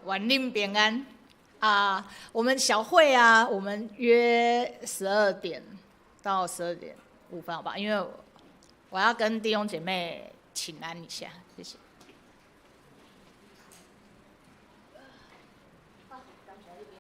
願恁平安啊！我們小會啊，我們約12點到12點5分，好吧？因為我要跟弟兄姐妹請安一下，謝謝。